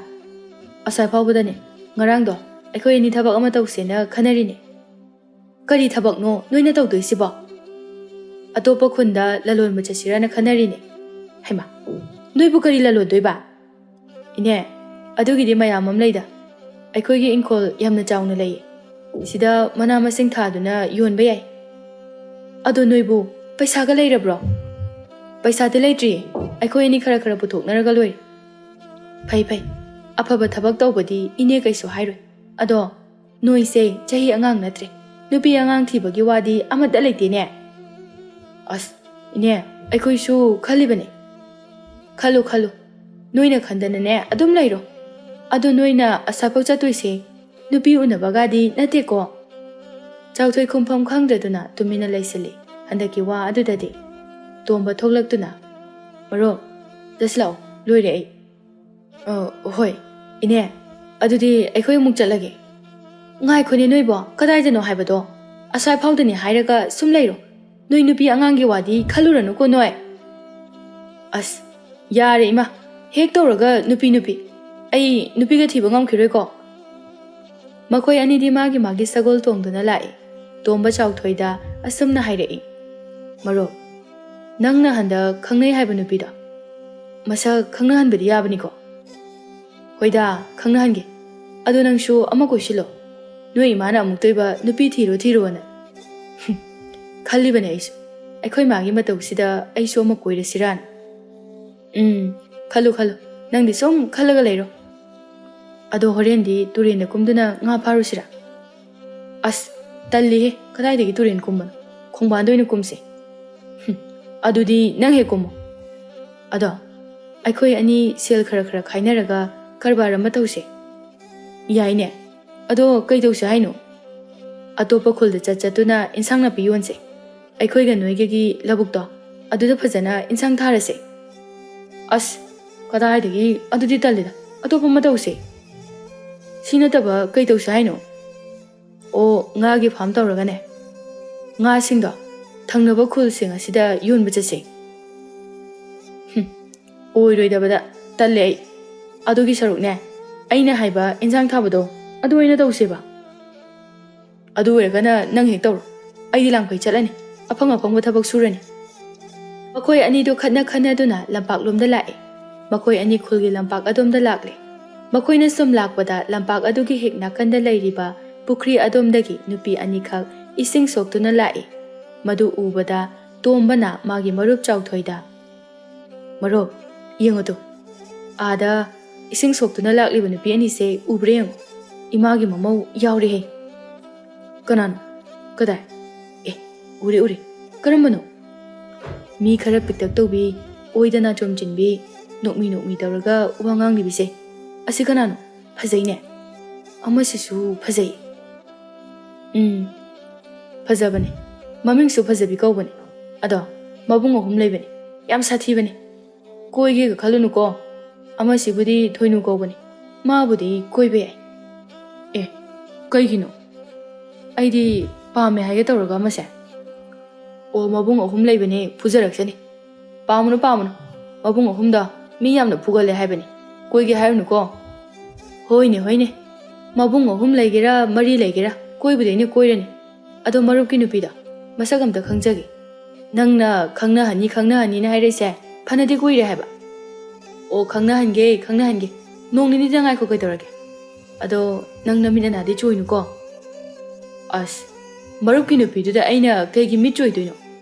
"ꯑꯁ꯭ꯋꯥꯏ ꯐꯥꯎꯕꯗꯅꯦ꯫ ꯉꯔꯥꯡꯗꯣ ꯑꯩꯈꯣꯏ ꯑꯅꯤ ꯊꯕꯛ ꯑꯃ ꯇꯧꯁꯦꯅ ꯈꯟꯅꯔꯤꯅꯦ꯫" "ꯀꯔꯤ ꯊꯕꯛꯅꯣ ꯅꯣꯏꯅ ꯇꯧꯗꯣꯏꯁꯤꯕꯣ?" "ꯑꯇꯣꯞꯄ ꯈꯨꯟꯗ ꯂꯂꯣꯟꯕ ꯆꯠꯁꯤꯔꯥꯅ ꯈꯟꯅꯔꯤꯅꯦ꯫" "ꯍꯩꯃꯥ, ꯅꯣꯏꯕꯨ ꯀꯔꯤ ꯂꯂꯣꯟꯗꯣꯏꯕ?" "ꯏꯅꯦ, ꯑꯗꯨꯒꯤꯗꯤ ꯃꯌꯥꯝ ꯑꯃ ꯂꯩꯗ꯫ ꯑꯩꯈꯣꯏꯒꯤ ꯏꯪꯈꯣꯜ ꯌꯥꯝꯅ ꯆꯥꯎꯅ ꯂꯩꯌꯦ꯫ ꯁꯤꯗ ꯃꯅꯥ ꯃꯁꯤꯡ ꯊꯥꯗꯨꯅ ꯌꯣꯟꯕ ꯌꯥꯏ꯫" "ꯑꯗꯣ ꯅꯣꯏꯕꯨ ꯄꯩꯁꯥꯒ ꯂꯩꯔꯕ꯭ꯔꯣ?" "ꯄꯩꯁꯥꯗꯤ ꯂꯩꯇ꯭ꯔꯤꯌꯦ꯫ ꯑꯩꯈꯣꯏ ꯑꯅꯤ ꯈꯔ ꯈꯔ ꯄꯨꯊꯣꯛꯅꯔꯒ ꯂꯣꯏꯔꯦ꯫" "ꯐꯩ ꯐꯩ, ꯑꯐꯕ ꯊꯕꯛ ꯇꯧꯕꯗꯤ ꯏꯅꯦ ꯀꯩꯁꯨ ꯍꯥꯏꯔꯣꯏ꯫ ꯑꯗꯣ ꯅꯣꯏꯁꯦ ꯆꯍꯤ ꯑꯉꯥꯡ ꯅꯠꯇ꯭ꯔꯦ꯫ ꯅꯨꯄꯤ ꯑꯉꯥꯡ ꯊꯤꯕꯒꯤ ꯋꯥꯗꯤ ꯑꯃꯠꯇ ꯂꯩꯇꯦꯅꯦ꯫" "ꯑꯁ, ꯏꯅꯦ, ꯑꯩꯈꯣꯏꯁꯨ ꯈꯜꯂꯤꯕꯅꯦ꯫" "ꯈꯜꯂꯨ ꯈꯜꯂꯨ, ꯅꯣꯏꯅ ꯈꯟꯗꯅꯅꯦ ꯑꯗꯨꯝ ꯂꯩꯔꯣ꯫ ꯑꯗꯣ ꯅꯣꯏꯅ ꯑꯁꯥꯐꯥꯎ ꯆꯠꯇꯣꯏꯁꯦ ꯅꯨꯄꯤ ꯎꯅꯕꯒꯗꯤ ꯅꯠꯇꯦꯀꯣ?" ꯆꯥꯎꯊꯣꯏ ꯈꯨꯝꯐꯝ ꯈꯪꯗꯗꯨꯅ ꯇꯨꯃꯤꯟꯅ ꯂꯩꯁꯤꯜꯂꯤ꯫ ꯍꯟꯗꯛꯀꯤ ꯋꯥ ꯑꯗꯨꯗꯗꯤ ꯇꯣꯝꯕ ꯊꯣꯛꯂꯛꯇꯨꯅ, "ꯃꯔꯨꯞ, ꯆꯠꯁꯤꯜꯂꯛꯑꯣ, ꯂꯣꯏꯔꯦ ꯑꯩ꯫" "ꯑ, ꯍꯣꯏ, ꯏꯅꯦ, ꯑꯗꯨꯗꯤ ꯑꯩꯈꯣꯏ ꯑꯃꯨꯛ ꯆꯠꯂꯒꯦ꯫" "ꯉꯥꯏꯈꯣꯅꯦ ꯅꯣꯏꯕꯣ, ꯀꯗꯥꯏꯗꯅꯣ ꯍꯥꯏꯕꯗꯣ? ꯑꯁ꯭ꯋꯥꯏ ꯐꯥꯎꯗꯅꯤ ꯍꯥꯏꯔꯒ ꯁꯨꯝ ꯂꯩꯔꯣ꯫ ꯅꯣꯏ ꯅꯨꯄꯤ ꯑꯉꯥꯡꯒꯤ ꯋꯥꯗꯤ ꯈꯜꯂꯨꯔꯅꯨꯀꯣ ꯅꯣꯏ꯫" "ꯑꯁ, ꯌꯥꯔꯦ ꯏꯃꯥ, ꯍꯦꯛ ꯇꯧꯔꯒ ꯅꯨꯄꯤ ꯅꯨꯄꯤ꯫ ꯑꯩ ꯅꯨꯄꯤꯒ ꯊꯤꯕ ꯉꯝꯈꯤꯔꯣꯏꯀꯣ꯫" ꯃꯈꯣꯏ ꯑꯅꯤꯗꯤ ꯃꯥꯒꯤ ꯃꯥꯒꯤ ꯁꯒꯣꯜ ꯇꯣꯡꯗꯨꯅ ꯂꯥꯛꯏ꯫ ꯇꯣꯝꯕ ꯆꯥꯎꯊꯣꯏꯗ ꯑꯁꯨꯝꯅ ꯍꯥꯏꯔꯛꯏ, "ꯃꯔꯨꯞ, ꯅꯪꯅ ꯍꯟꯗꯛ ꯈꯪꯅꯩ ꯍꯥꯏꯕ ꯅꯨꯄꯤꯗꯣ, ꯃꯁꯛ ꯈꯪꯅꯍꯟꯕꯗꯤ ꯌꯥꯕꯅꯤꯀꯣ?" "ꯍꯣꯏꯗ, ꯈꯪꯅꯍꯟꯒꯦ꯫ ꯑꯗꯣ ꯅꯪꯁꯨ ꯑꯃ ꯀꯣꯏꯁꯤꯜꯂꯣ꯫ ꯅꯣꯏ ꯏꯃꯥꯅ ꯑꯃꯨꯛꯇꯣꯏꯕ ꯅꯨꯄꯤ ꯊꯤꯔꯣ ꯊꯤꯔꯣꯅ꯫ ꯈꯜꯂꯤꯕꯅꯦ ꯑꯩꯁꯨ꯫ ꯑꯩꯈꯣꯏ ꯃꯥꯒꯤ ꯃꯇꯧꯁꯤꯗ ꯑꯩꯁꯨ ꯑꯃ ꯀꯣꯏꯔꯁꯤꯔꯥꯅ꯫ ꯎꯝ, ꯈꯜꯂꯨ ꯈꯜꯂꯨ꯫ ꯅꯪꯗꯤ ꯁꯨꯝ ꯈꯜꯂꯒ ꯂꯩꯔꯣ꯫ ꯑꯗꯣ ꯍꯣꯔꯦꯟꯗꯤ ꯇꯨꯔꯦꯟꯗ ꯀꯨꯝꯗꯨꯅ ꯉꯥ ꯐꯥꯔꯨꯁꯤꯔꯥ?" "ꯑꯁ, ꯇꯜꯂꯤꯍꯦ꯫ ꯀꯗꯥꯏꯗꯒꯤ ꯇꯨꯔꯦꯟ ꯀꯨꯝꯕꯅꯣ? ꯈꯣꯡꯕꯥꯟꯗ ꯑꯣꯏꯅ ꯀꯨꯝꯁꯦ꯫" "ꯍꯨꯝ, ꯑꯗꯨꯗꯤ ꯅꯪ ꯍꯦꯛ ꯀꯨꯝꯃꯣ꯫" "ꯑꯗꯣ ꯑꯩꯈꯣꯏ ꯑꯅꯤ ꯁꯦꯜ ꯈꯔ ꯈꯔ ꯈꯥꯏꯅꯔꯒ ꯀꯔꯕꯥꯔ ꯑꯃ ꯇꯧꯁꯦ꯫" "ꯌꯥꯏꯅꯦ꯫ ꯑꯗꯣ ꯀꯩ ꯇꯧꯁꯦ ꯍꯥꯏꯅꯣ?" "ꯑꯇꯣꯞꯄ ꯈꯨꯜꯗ ꯆꯠ ꯆꯠꯇꯨꯅ ꯏꯟꯁꯥꯡ ꯅꯥꯄꯤ ꯌꯣꯟꯁꯦ꯫ ꯑꯩꯈꯣꯏꯒ ꯅꯣꯏꯒꯒꯤ ꯂꯧꯕꯨꯛꯇꯣ, ꯑꯗꯨꯗ ꯐꯖꯅ ꯏꯟꯁꯥꯡ ꯊꯥꯔꯁꯦ꯫" "ꯑꯁ, ꯀꯗꯥꯏꯗꯒꯤ? ꯑꯗꯨꯗꯤ ꯇꯜꯂꯤꯗ꯫ ꯑꯇꯣꯞꯄ ꯑꯃ ꯇꯧꯁꯦ꯫" "ꯁꯤ ꯅꯠꯇꯕ ꯀꯩ ꯇꯧꯁꯦ ꯍꯥꯏꯅꯣ?" "ꯑꯣ, ꯉꯥꯒꯤ ꯐꯥꯝ ꯇꯧꯔꯒꯅꯦ, ꯉꯥꯁꯤꯡꯗꯣ ꯊꯪꯅꯕ ꯈꯨꯜꯁꯤꯡ ꯑꯁꯤꯗ ꯌꯣꯟꯕ ꯆꯠꯁꯦ꯫" "ꯍꯨꯝ, ꯑꯣꯏꯔꯣꯏꯗꯕꯗ꯫ ꯇꯜꯂꯦ ꯑꯩ꯫ ꯑꯗꯨꯒꯤ ꯁꯔꯨꯛꯅꯦ, ꯑꯩꯅ ꯍꯥꯏꯕ ꯏꯟꯁꯥꯡ ꯊꯥꯕꯗꯣ, ꯑꯗꯨ ꯑꯣꯏꯅ ꯇꯧꯁꯦꯕ꯫" "ꯑꯗꯨ ꯑꯣꯏꯔꯒꯅ ꯅꯪ ꯍꯦꯛ ꯇꯧꯔꯣ꯫ ꯑꯩꯗꯤ ꯂꯥꯡꯐꯩ ꯆꯠꯂꯅꯤ꯫ ꯑꯐꯪ ꯑꯐꯪꯕ ꯊꯕꯛ ꯁꯨꯔꯅꯤ꯫" ꯃꯈꯣꯏ ꯑꯅꯤꯗꯨ ꯈꯠꯅ ꯈꯠꯅꯗꯨꯅ ꯂꯝꯄꯥꯛꯂꯣꯝꯗ ꯂꯥꯛꯑꯦ꯫ ꯃꯈꯣꯏ ꯑꯅꯤ ꯈꯨꯜꯒꯤ ꯂꯝꯄꯥꯛ ꯑꯗꯣꯝꯗ ꯂꯥꯛꯂꯦ꯫ ꯃꯈꯣꯏꯅ ꯁꯨꯝ ꯂꯥꯛꯄꯗ ꯂꯝꯄꯥꯛ ꯑꯗꯨꯒꯤ ꯍꯦꯛ ꯅꯥꯀꯟꯗ ꯂꯩꯔꯤꯕ ꯄꯨꯈ꯭ꯔꯤ ꯑꯗꯣꯝꯗꯒꯤ ꯅꯨꯄꯤ ꯑꯅꯤꯈꯛ ꯏꯁꯤꯡ ꯁꯣꯛꯇꯨꯅ ꯂꯥꯛꯏ꯫ ꯃꯗꯨ ꯎꯕꯗ ꯇꯣꯝꯕꯅ ꯃꯥꯒꯤ ꯃꯔꯨꯞ ꯆꯥꯎꯊꯣꯏꯗ, "ꯃꯔꯨꯞ, ꯌꯦꯡꯉꯨ ꯇꯨ, ꯑꯥꯗ ꯏꯁꯤꯡ ꯁꯣꯛꯇꯨꯅ ꯂꯥꯛꯂꯤꯕ ꯅꯨꯄꯤ ꯑꯅꯤꯁꯦ ꯎꯕ꯭ꯔꯥ ꯌꯦꯡꯉꯨ꯫ ꯏꯃꯥꯒꯤ ꯃꯃꯧ ꯌꯥꯎꯔꯦꯍꯦ꯫" "ꯀꯅꯥꯅꯣ? ꯀꯗꯥꯏ? ꯑꯦ, ꯎꯔꯦ, ꯎꯔꯦ꯫ ꯀꯔꯝꯕꯅꯣ?" "ꯃꯤ ꯈꯔ ꯄꯤꯛꯇꯛ ꯇꯧꯕꯤ, ꯑꯣꯏꯗꯅ ꯆꯣꯝꯆꯤꯟꯕꯤ, ꯅꯣꯛꯃꯤ ꯅꯣꯛꯃꯤ ꯇꯧꯔꯒ ꯋꯥ ꯉꯥꯡꯂꯤꯕꯤꯁꯦ꯫ ꯑꯁꯤ ꯀꯅꯥꯅꯣ? ꯐꯖꯩꯅꯦ꯫ ꯑꯃꯁꯤꯁꯨ ꯐꯖꯩ꯫" "ꯎꯝ, ꯐꯖꯕꯅꯦ꯫ ꯃꯃꯤꯡꯁꯨ ꯐꯖꯕꯤ ꯀꯧꯕꯅꯦ꯫ ꯑꯗꯣ ꯃꯕꯨꯡ ꯑꯍꯨꯝ ꯂꯩꯕꯅꯦ꯫ ꯌꯥꯝ ꯁꯥꯊꯤꯕꯅꯦ꯫ ꯀꯣꯏꯒꯦꯒ ꯈꯜꯂꯨꯅꯨꯀꯣ꯫ ꯑꯃꯁꯤꯕꯨꯗꯤ ꯊꯣꯏꯅꯨ ꯀꯧꯕꯅꯦ꯫ ꯃꯥꯕꯨꯗꯤ ꯀꯣꯏꯕ ꯌꯥꯏ꯫" "ꯑꯦ, ꯀꯩꯒꯤꯅꯣ? ꯑꯩꯗꯤ ꯄꯥꯝꯃꯦ ꯍꯥꯏꯒꯦ ꯇꯧꯔꯒ ꯑꯃꯁꯦ꯫" "ꯑꯣ, ꯃꯕꯨꯡ ꯑꯍꯨꯝ ꯂꯩꯕꯅꯦ, ꯐꯨꯖꯔꯛꯁꯅꯤ꯫" "ꯄꯥꯝꯃꯨꯅꯨ, ꯄꯥꯝꯃꯨꯅꯨ꯫ ꯃꯕꯨꯡ ꯑꯍꯨꯝꯗꯣ ꯃꯤ ꯌꯥꯝꯅ ꯐꯨꯒꯜꯂꯦ ꯍꯥꯏꯕꯅꯤ꯫ ꯀꯣꯏꯒꯦ ꯍꯥꯏꯔꯨꯅꯨꯀꯣ꯫" "ꯍꯣꯏꯅꯦ, ꯍꯣꯏꯅꯦ꯫ ꯃꯕꯨꯡ ꯑꯍꯨꯝ ꯂꯩꯒꯦꯔꯥ ꯃꯔꯤ ꯂꯩꯒꯦꯔꯥ ꯀꯣꯏꯕꯗꯤ ꯑꯩꯅ ꯀꯣꯏꯔꯅꯤ꯫ ꯑꯗꯣ ꯃꯔꯨꯞꯀꯤ ꯅꯨꯄꯤꯗꯣ ꯃꯁꯛ ꯑꯝꯇ ꯈꯪꯖꯒꯦ꯫ ꯅꯪꯅ ꯈꯪꯅꯍꯟꯅꯤ ꯈꯪꯅꯍꯟꯅꯤꯅ ꯍꯥꯏꯔꯛꯏꯁꯦ ꯐꯅꯗꯤ ꯀꯨꯏꯔꯦ ꯍꯥꯏꯕ꯫ ꯑꯣ, ꯈꯪꯅꯍꯟꯒꯦ, ꯈꯪꯅꯍꯟꯒꯦ꯫ ꯅꯣꯡ ꯅꯤꯅꯤꯗ ꯉꯥꯏꯈꯣ, ꯀꯩꯗꯧꯔꯒꯦ? ꯑꯗꯣ ꯅꯪ ꯅꯃꯤꯠ ꯅꯅꯥꯗꯤ ꯆꯣꯏꯅꯨꯀꯣ꯫ ꯑꯁ, ꯃꯔꯨꯞꯀꯤ ꯅꯨꯄꯤꯗꯨꯗ ꯑꯩꯅ ꯀꯩꯒꯤ ꯃꯤꯠ ꯆꯣꯏꯗꯣꯏꯅꯣ?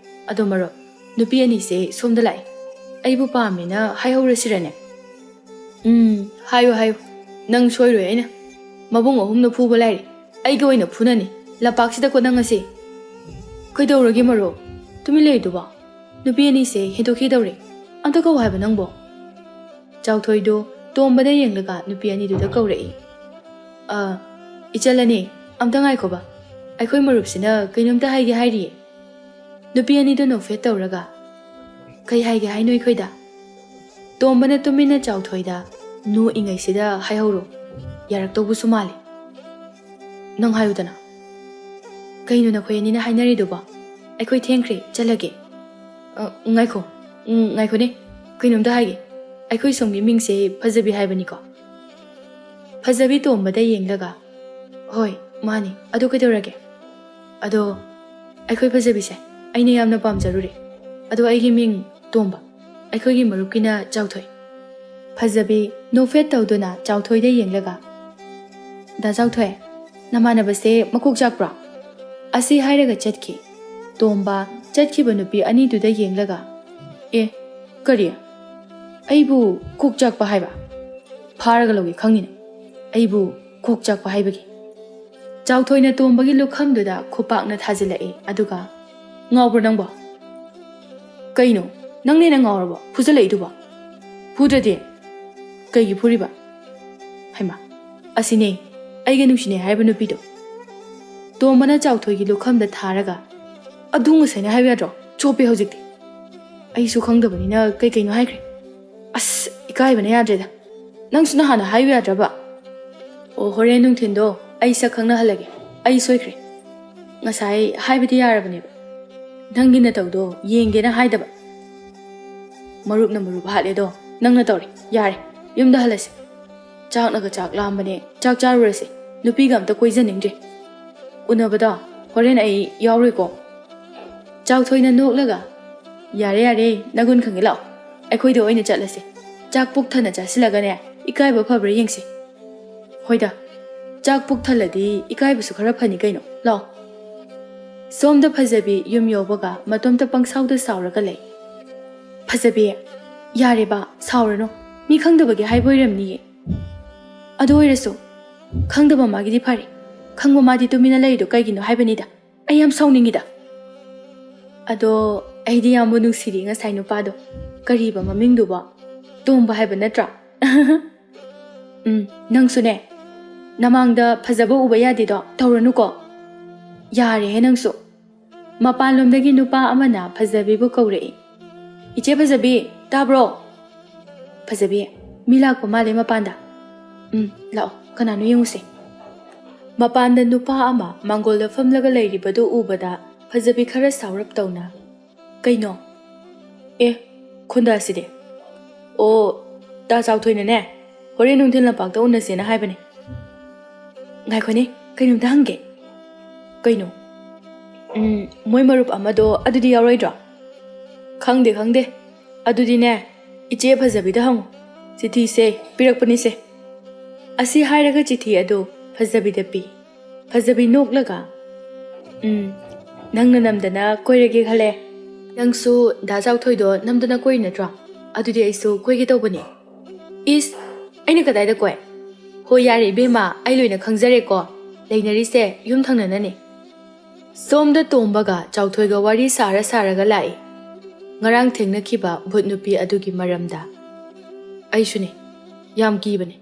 ꯑꯗꯣ ꯃꯔꯨꯞ, ꯅꯨꯄꯤ ꯑꯅꯤꯁꯦ ꯁꯣꯝꯗ ꯂꯥꯛꯑꯦ, ꯑꯩꯕꯨ ꯄꯥꯝꯃꯦꯅ ꯍꯥꯏꯍꯧꯔꯁꯤꯔꯅꯦ? ꯎꯝ, ꯍꯥꯏꯌꯨ, ꯍꯥꯏꯌꯨ꯫ ꯅꯪ ꯁꯣꯏꯔꯣꯏ, ꯑꯩꯅ ꯃꯕꯨꯡ ꯑꯍꯨꯝꯅ ꯐꯨꯕ ꯂꯥꯏꯔꯤ, ꯑꯩꯒ ꯑꯣꯏꯅ ꯐꯨꯅꯅꯤ꯫ ꯂꯝꯄꯥꯛꯁꯤꯗ ꯀꯣꯠꯅꯉꯁꯤ꯫ ꯀꯩꯗꯧꯔꯒꯦ ꯃꯔꯨꯞ? ꯇꯨꯃꯤꯟ ꯂꯩꯗꯨꯕꯣ? ꯅꯨꯄꯤ ꯑꯅꯤꯁꯦ ꯍꯦꯟꯗꯣꯛꯈꯤꯗꯧꯔꯦ꯫ ꯑꯝꯇ ꯀꯧ ꯍꯥꯏꯕ ꯅꯪꯕꯣ꯫ ꯆꯥꯎꯊꯣꯏꯗꯣ ꯇꯣꯝꯕꯗ ꯌꯦꯡꯂꯒ ꯅꯨꯄꯤ ꯑꯅꯤꯗꯨꯗ ꯀꯧꯔꯛꯏ꯫ "ꯑ, ꯏꯆꯜ ꯑꯅꯤ, ꯑꯝꯇ ꯉꯥꯏꯈꯣꯕ꯫ ꯑꯩꯈꯣꯏ ꯃꯔꯨꯞꯁꯤꯅ ꯀꯩꯅꯣꯝꯇ ꯍꯥꯏꯒꯦ ꯍꯥꯏꯔꯤꯌꯦ꯫" ꯅꯨꯄꯤ ꯑꯅꯤꯗꯣ ꯅꯣꯛꯐꯦꯠ ꯇꯧꯔꯒ, "ꯀꯩ ꯍꯥꯏꯒꯦ ꯍꯥꯏꯅꯣ ꯑꯩꯈꯣꯏꯗ?" ꯇꯣꯝꯕꯅ ꯇꯨꯃꯤꯟꯅ ꯆꯥꯎꯊꯣꯏꯗ ꯅꯣꯛꯏꯉꯩꯁꯤꯗ, "ꯍꯥꯏꯍꯧꯔꯣ, ꯌꯥꯔꯛꯇꯧꯕꯁꯨ ꯃꯥꯜꯂꯦ꯫" "ꯅꯪ ꯍꯥꯏꯌꯨꯗꯅ꯫" "ꯀꯩꯅꯣ ꯅꯈꯣꯏ ꯑꯅꯤꯅ ꯍꯥꯏꯅꯔꯤꯗꯨꯕꯣ? ꯑꯩꯈꯣꯏ ꯊꯦꯡꯈ꯭ꯔꯦ, ꯆꯠꯂꯒꯦ꯫" "ꯑ, ꯉꯥꯏꯈꯣ, ꯎꯝ, ꯉꯥꯏꯈꯣꯅꯦ, ꯀꯩꯅꯣꯝꯇ ꯍꯥꯏꯒꯦ꯫ ꯑꯩꯈꯣꯏ ꯁꯣꯝꯒꯤ ꯃꯤꯡꯁꯦ ꯐꯖꯕꯤ ꯍꯥꯏꯕꯅꯤꯀꯣ?" ꯐꯖꯕꯤ ꯇꯣꯝꯕꯗ ꯌꯦꯡꯂꯒ, "ꯍꯣꯏ, ꯃꯥꯅꯤ꯫ ꯑꯗꯨ ꯀꯩꯗꯧꯔꯒꯦ?" "ꯑꯗꯣ, ꯑꯩꯈꯣꯏ ꯐꯖꯕꯤꯁꯦ ꯑꯩꯅ ꯌꯥꯝꯅ ꯄꯥꯝꯖꯔꯨꯔꯦ꯫ ꯑꯗꯣ ꯑꯩꯒꯤ ꯃꯤꯡ ꯇꯣꯝꯕ, ꯑꯩꯈꯣꯏꯒꯤ ꯃꯔꯨꯞꯀꯤꯅ ꯆꯥꯎꯊꯣꯏ꯫" ꯐꯖꯕꯤ ꯅꯣꯛꯐꯦꯠ ꯇꯧꯗꯨꯅ ꯆꯥꯎꯊꯣꯏꯗ ꯌꯦꯡꯂꯒ, "ꯗꯥ ꯆꯥꯎꯊꯣꯏ, ꯅꯃꯥꯟꯅꯕꯁꯦ ꯃꯀꯣꯛ ꯆꯥꯛꯄ꯭ꯔꯣ?" ꯑꯁꯤ ꯍꯥꯏꯔꯒ ꯆꯠꯈꯤ꯫ ꯇꯣꯝꯕ ꯆꯠꯈꯤꯕ ꯅꯨꯄꯤ ꯑꯅꯤꯗꯨꯗ ꯌꯦꯡꯂꯒ, "ꯑꯦ, ꯀꯔꯤ? ꯑꯩꯕꯨ ꯀꯣꯛ ꯆꯥꯛꯄ ꯍꯥꯏꯕ? ꯐꯥꯔꯒ ꯂꯧꯒꯦ ꯈꯪꯅꯤꯅ, ꯑꯩꯕꯨ ꯀꯣꯛ ꯆꯥꯛꯄ ꯍꯥꯏꯕꯒꯤ?" ꯆꯥꯎꯊꯣꯏꯅ ꯇꯣꯝꯕꯒꯤ ꯂꯨꯈꯝꯗꯨꯗ ꯈꯨꯄꯥꯛꯅ ꯊꯥꯖꯤꯜꯂꯛꯏ, ꯑꯗꯨꯒ, "ꯉꯥꯎꯕ꯭ꯔꯣ ꯅꯪꯕꯣ?" "ꯀꯩꯅꯣ, ꯅꯪꯅ ꯍꯦꯟꯅ ꯉꯥꯎꯔꯕꯣ ꯐꯨꯖꯜꯂꯛꯏꯗꯨꯕꯣ? ꯐꯨꯗ꯭ꯔꯗꯤ ꯀꯩꯒꯤ ꯐꯨꯔꯤꯕ? ꯍꯩꯃꯥ, ꯑꯁꯤꯅꯦ ꯑꯩꯒ ꯅꯨꯡꯁꯤꯅꯩ ꯍꯥꯏꯔꯤꯕ ꯅꯨꯄꯤꯗꯣ꯫" ꯇꯣꯝꯕꯅ ꯆꯥꯎꯊꯣꯏꯒꯤ ꯂꯨꯈꯝꯗ ꯊꯥꯔꯒ, "ꯑꯗꯨ ꯉꯁꯥꯏꯅ ꯍꯥꯏꯕ ꯌꯥꯗ꯭ꯔꯣ? ꯆꯣꯞꯄꯦ ꯍꯧꯖꯤꯛꯇꯤ꯫ ꯑꯩꯁꯨ ꯈꯪꯗꯕꯅꯤꯅ ꯀꯩ ꯀꯩꯅꯣ ꯍꯥꯏꯈ꯭ꯔꯦ꯫ ꯑꯁ, ꯏꯀꯥꯏꯕꯅ ꯌꯥꯗ꯭ꯔꯦꯗ꯫ ꯅꯪꯁꯨ ꯅꯍꯥꯟꯅ ꯍꯥꯏꯌꯨ ꯌꯥꯗ꯭ꯔꯕ?" "ꯑꯣ, ꯍꯣꯔꯦꯟ ꯅꯨꯡꯊꯤꯟꯗꯣ ꯑꯩ ꯁꯛ ꯈꯪꯅꯍꯜꯂꯒꯦ꯫ ꯑꯩ ꯁꯣꯏꯈ꯭ꯔꯦ꯫ ꯉꯁꯥꯏ ꯍꯥꯏꯕꯗꯤ ꯌꯥꯔꯕꯅꯦꯕ꯫ ꯅꯪꯒꯤ ꯅꯇꯧꯗꯣ ꯌꯦꯡꯒꯦꯅ ꯍꯥꯏꯗꯕ꯫" "ꯃꯔꯨꯞꯅ ꯃꯔꯨꯞ ꯍꯥꯠꯂꯦꯗꯣ ꯅꯪꯅ ꯇꯧꯔꯦ꯫ ꯌꯥꯔꯦ, ꯌꯨꯝꯗ ꯍꯜꯂꯁꯦ꯫ ꯆꯥꯛꯅꯒ ꯆꯥꯛ ꯂꯥꯝꯕꯅꯦ, ꯆꯥꯛ ꯆꯥꯔꯨꯔꯁꯦ꯫ ꯅꯨꯄꯤꯒ ꯑꯝꯇ ꯀꯣꯏꯖꯅꯤꯡꯗ꯭ꯔꯦ꯫ ꯎꯅꯕꯗꯣ ꯍꯣꯔꯦꯟ ꯑꯩ ꯌꯥꯎꯔꯣꯏꯀꯣ꯫ ꯆꯥꯎꯊꯣꯏꯅ ꯅꯣꯛꯂꯒ, "ꯌꯥꯔꯦ, ꯌꯥꯔꯦ, ꯅꯒꯨꯟ ꯈꯪꯉꯦ, ꯂꯥꯛꯑꯣ, ꯑꯩꯈꯣꯏꯗ ꯑꯣꯏꯅ ꯆꯠꯂꯁꯦ꯫ ꯆꯥꯛ ꯄꯨꯛ ꯊꯟꯅ ꯆꯥꯁꯤꯜꯂꯒꯅꯦ, ꯏꯀꯥꯏꯕ ꯐꯕ꯭ꯔꯥ ꯌꯦꯡꯁꯦ꯫" "ꯍꯣꯏꯗ, ꯆꯥꯛ ꯄꯨꯛ ꯊꯜꯂꯗꯤ ꯏꯀꯥꯏꯕꯁꯨ ꯈꯔ ꯐꯅꯤ ꯀꯩꯅꯣ, ꯂꯥꯛꯑꯣ꯫" ꯁꯣꯝꯗ ꯐꯖꯕꯤ ꯌꯨꯝ ꯌꯧꯕꯒ ꯃꯇꯣꯝꯇ ꯄꯪꯁꯥꯎꯗ ꯁꯥꯎꯔꯒ ꯂꯩ꯫ "ꯐꯖꯕꯤ, ꯌꯥꯔꯦꯕ, ꯁꯥꯎꯔꯅꯨ꯫ ꯃꯤ ꯈꯪꯗꯕꯒꯤ ꯍꯥꯏꯕ ꯑꯣꯏꯔꯝꯅꯤꯌꯦ꯫ ꯑꯗꯨ ꯑꯣꯏꯔꯁꯨ, ꯈꯪꯗꯕ ꯃꯥꯒꯤꯗꯤ ꯐꯔꯦ꯫ ꯈꯪꯕ ꯃꯥꯗꯤ ꯇꯨꯃꯤꯟꯅ ꯂꯩꯔꯤꯗꯣ ꯀꯩꯒꯤꯅꯣ ꯍꯥꯏꯕꯅꯤꯗ꯫ ꯑꯩ ꯌꯥꯝ ꯁꯥꯎꯅꯤꯡꯉꯤꯗ꯫ ꯑꯗꯣ ꯑꯩꯗꯤ ꯌꯥꯝꯕꯨ ꯅꯨꯡꯁꯤꯔꯤ ꯉꯁꯥꯏ ꯅꯨꯄꯥꯗꯣ꯫ ꯀꯔꯤꯕ ꯃꯃꯤꯡꯗꯨꯕꯣ? ꯇꯣꯝꯕ ꯍꯥꯏꯕ ꯅꯠꯇ꯭ꯔꯣ?" "ꯎꯝ, ꯅꯪꯁꯨꯅꯦ꯫ ꯅꯃꯥꯡꯗ ꯐꯖꯕ ꯎꯕ ꯌꯥꯗꯦꯗꯣ ꯇꯧꯔꯅꯨꯀꯣ꯫ ꯌꯥꯔꯦꯍꯦ ꯅꯪꯁꯨ꯫" ꯃꯄꯥꯟꯂꯣꯝꯗꯒꯤ ꯅꯨꯄꯥ ꯑꯃꯅ ꯐꯖꯕꯤꯕꯨ ꯀꯧꯔꯛꯏ꯫ "ꯏꯆꯦ ꯐꯖꯕꯤ, ꯇꯥꯕ꯭ꯔꯣ?" "ꯐꯖꯕꯤ, ꯃꯤ ꯂꯥꯛꯄ ꯃꯥꯜꯂꯦ ꯃꯄꯥꯟꯗ꯫" "ꯎꯝ, ꯂꯥꯛꯑꯣ, ꯀꯅꯥꯅꯣ ꯌꯦꯡꯉꯨꯁꯦ꯫" ꯃꯄꯥꯟꯗ ꯅꯨꯄꯥ ꯑꯃ ꯃꯥꯡꯒꯣꯜꯗ ꯐꯝꯂꯒ ꯂꯩꯔꯤꯕꯗꯨ ꯎꯕꯗ ꯐꯖꯕꯤ ꯈꯔ ꯁꯥꯎꯔꯞ ꯇꯧꯅ, "ꯀꯩꯅꯣ? ꯑꯦ, ꯈꯨꯟꯗꯥꯁꯤꯗꯤ꯫ ꯑꯣ, ꯗꯥ ꯆꯥꯎꯊꯣꯏꯅꯅꯦ, ꯍꯣꯔꯦꯟ ꯅꯨꯡꯊꯤꯜ ꯂꯝꯄꯥꯛꯇ ꯎꯅꯁꯦꯅ ꯍꯥꯏꯕꯅꯦ꯫ ꯉꯥꯏꯈꯣꯅꯦ, ꯀꯩꯅꯣꯝꯇ ꯍꯪꯒꯦ꯫" "ꯀꯩꯅꯣ?" "ꯎꯝ, ꯃꯣꯏ ꯃꯔꯨꯞ ꯑꯃꯗꯣ ꯑꯗꯨꯗꯤ ꯌꯥꯎꯔꯣꯏꯗ꯭ꯔꯣ?" "ꯈꯪꯗꯦ, ꯈꯪꯗꯦ꯫ ꯑꯗꯨꯗꯤꯅꯦ, ꯏꯆꯦ ꯐꯖꯕꯤꯗ ꯍꯪꯉꯨ꯫ ꯆꯤꯊꯤꯁꯦ ꯄꯤꯔꯛꯄꯅꯤꯁꯦ꯫" ꯑꯁꯤ ꯍꯥꯏꯔꯒ ꯆꯤꯊꯤ ꯑꯗꯨ ꯐꯖꯕꯤꯗ ꯄꯤ꯫ ꯐꯖꯕꯤ ꯅꯣꯛꯂꯒ, "ꯎꯝ, ꯅꯪꯅ ꯅꯝꯗꯅ ꯀꯣꯏꯔꯒꯦ ꯈꯜꯂꯦ꯫ ꯅꯪꯁꯨ ꯗꯥ ꯆꯥꯎꯊꯣꯏꯗꯣ ꯅꯝꯗꯅ ꯀꯣꯏ ꯅꯠꯇ꯭ꯔꯣ? ꯑꯗꯨꯗꯤ ꯑꯩꯁꯨ ꯀꯣꯏꯒꯦ ꯇꯧꯕꯅꯦ꯫" "ꯏꯁ, ꯑꯩꯅ ꯀꯗꯥꯏꯗ ꯀꯣꯏ?" "ꯍꯣꯏ, ꯌꯥꯔꯦ ꯏꯕꯦꯝꯃ, ꯑꯩ ꯂꯣꯏꯅ ꯈꯪꯖꯔꯦꯀꯣ꯫ ꯂꯩꯅꯔꯤꯁꯦ ꯌꯨꯝ ꯊꯪꯅꯅꯅꯦ꯫" ꯁꯣꯝꯗ ꯇꯣꯝꯕꯒ ꯆꯥꯎꯊꯣꯏꯒ ꯋꯥꯔꯤ ꯁꯥꯔ ꯁꯥꯔꯒ ꯂꯥꯛꯏ꯫ ꯉꯔꯥꯡ ꯊꯦꯡꯅꯈꯤꯕ ꯚꯨꯠ ꯅꯨꯄꯤ ꯑꯗꯨꯒꯤ ꯃꯔꯝꯗ꯫ "ꯑꯩꯁꯨꯅꯦ, ꯌꯥꯝ ꯀꯤꯕꯅꯦ꯫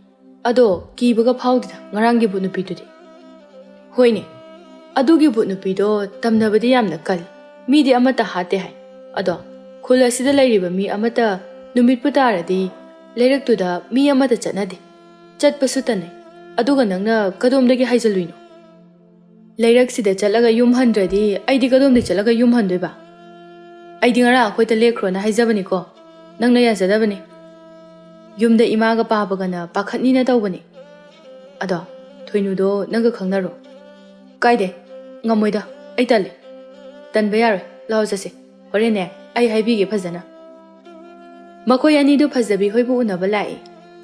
ꯑꯗꯣ ꯀꯤꯕꯒ ꯐꯥꯎꯗꯦꯗ ꯉꯔꯥꯡꯒꯤ ꯚꯨꯠ ꯅꯨꯄꯤꯗꯨꯗꯤ꯫" "ꯍꯣꯏꯅꯦ, ꯑꯗꯨꯒꯤ ꯚꯨꯠ ꯅꯨꯄꯤꯗꯣ ꯇꯝꯅꯕꯗꯤ ꯌꯥꯝꯅ ꯀꯜꯂꯤ꯫ ꯃꯤꯗꯤ ꯑꯃꯠꯇ ꯍꯥꯠꯇꯦ ꯍꯥꯏ꯫ ꯑꯗꯣ ꯈꯨꯜ ꯑꯁꯤꯗ ꯂꯩꯔꯤꯕ ꯃꯤ ꯑꯃꯠꯇ ꯅꯨꯃꯤꯠꯄꯨ ꯇꯥꯔꯗꯤ ꯂꯩꯔꯛꯇꯨꯗ ꯃꯤ ꯑꯃꯠꯇ ꯆꯠꯅꯗꯦ꯫ ꯆꯠꯄꯁꯨ ꯇꯟꯅꯩ꯫ ꯑꯗꯨꯒ ꯅꯪꯅ ꯀꯗꯣꯝꯗꯒꯤ ꯍꯥꯏꯖꯜꯂꯨꯏꯅꯣ?" "ꯂꯩꯔꯛꯁꯤꯗ ꯆꯠꯂꯒ ꯌꯨꯝ ꯍꯟꯗ꯭ꯔꯗꯤ ꯑꯩꯗꯤ ꯀꯗꯣꯝꯗ ꯆꯠꯂꯒ ꯌꯨꯝ ꯍꯟꯗꯣꯏꯕ? ꯑꯩꯗꯤ ꯉꯔꯥꯡ ꯑꯩꯈꯣꯏꯗ ꯂꯦꯛꯈ꯭ꯔꯣꯅ ꯍꯥꯏꯖꯕꯅꯤꯀꯣ꯫ ꯅꯪꯅ ꯌꯥꯖꯗꯕꯅꯤ꯫ ꯌꯨꯝꯗ ꯏꯃꯥꯒ ꯄꯥꯕꯒꯅ ꯄꯥꯈꯠꯅꯤꯅ ꯇꯧꯕꯅꯤ꯫ ꯑꯗꯣ ꯊꯣꯏꯅꯨꯗꯣ ꯅꯪꯒ ꯈꯪꯅꯔꯣ꯫ ꯀꯥꯏꯗꯦ, ꯉꯝꯃꯣꯏꯗ, ꯑꯩ ꯇꯜꯂꯦ꯫ ꯇꯟꯕ ꯌꯥꯔꯣꯏ, ꯂꯥꯛꯑꯣ ꯆꯠꯁꯦ꯫ ꯍꯣꯔꯦꯟꯅꯦ, ꯑꯩ ꯍꯥꯏꯕꯤꯒꯦ ꯐꯖꯅ꯫ ꯃꯈꯣꯏ ꯑꯅꯤꯗꯨ ꯐꯖꯕꯤ ꯍꯣꯏꯕꯨ ꯎꯅꯕ ꯂꯥꯛꯏ꯫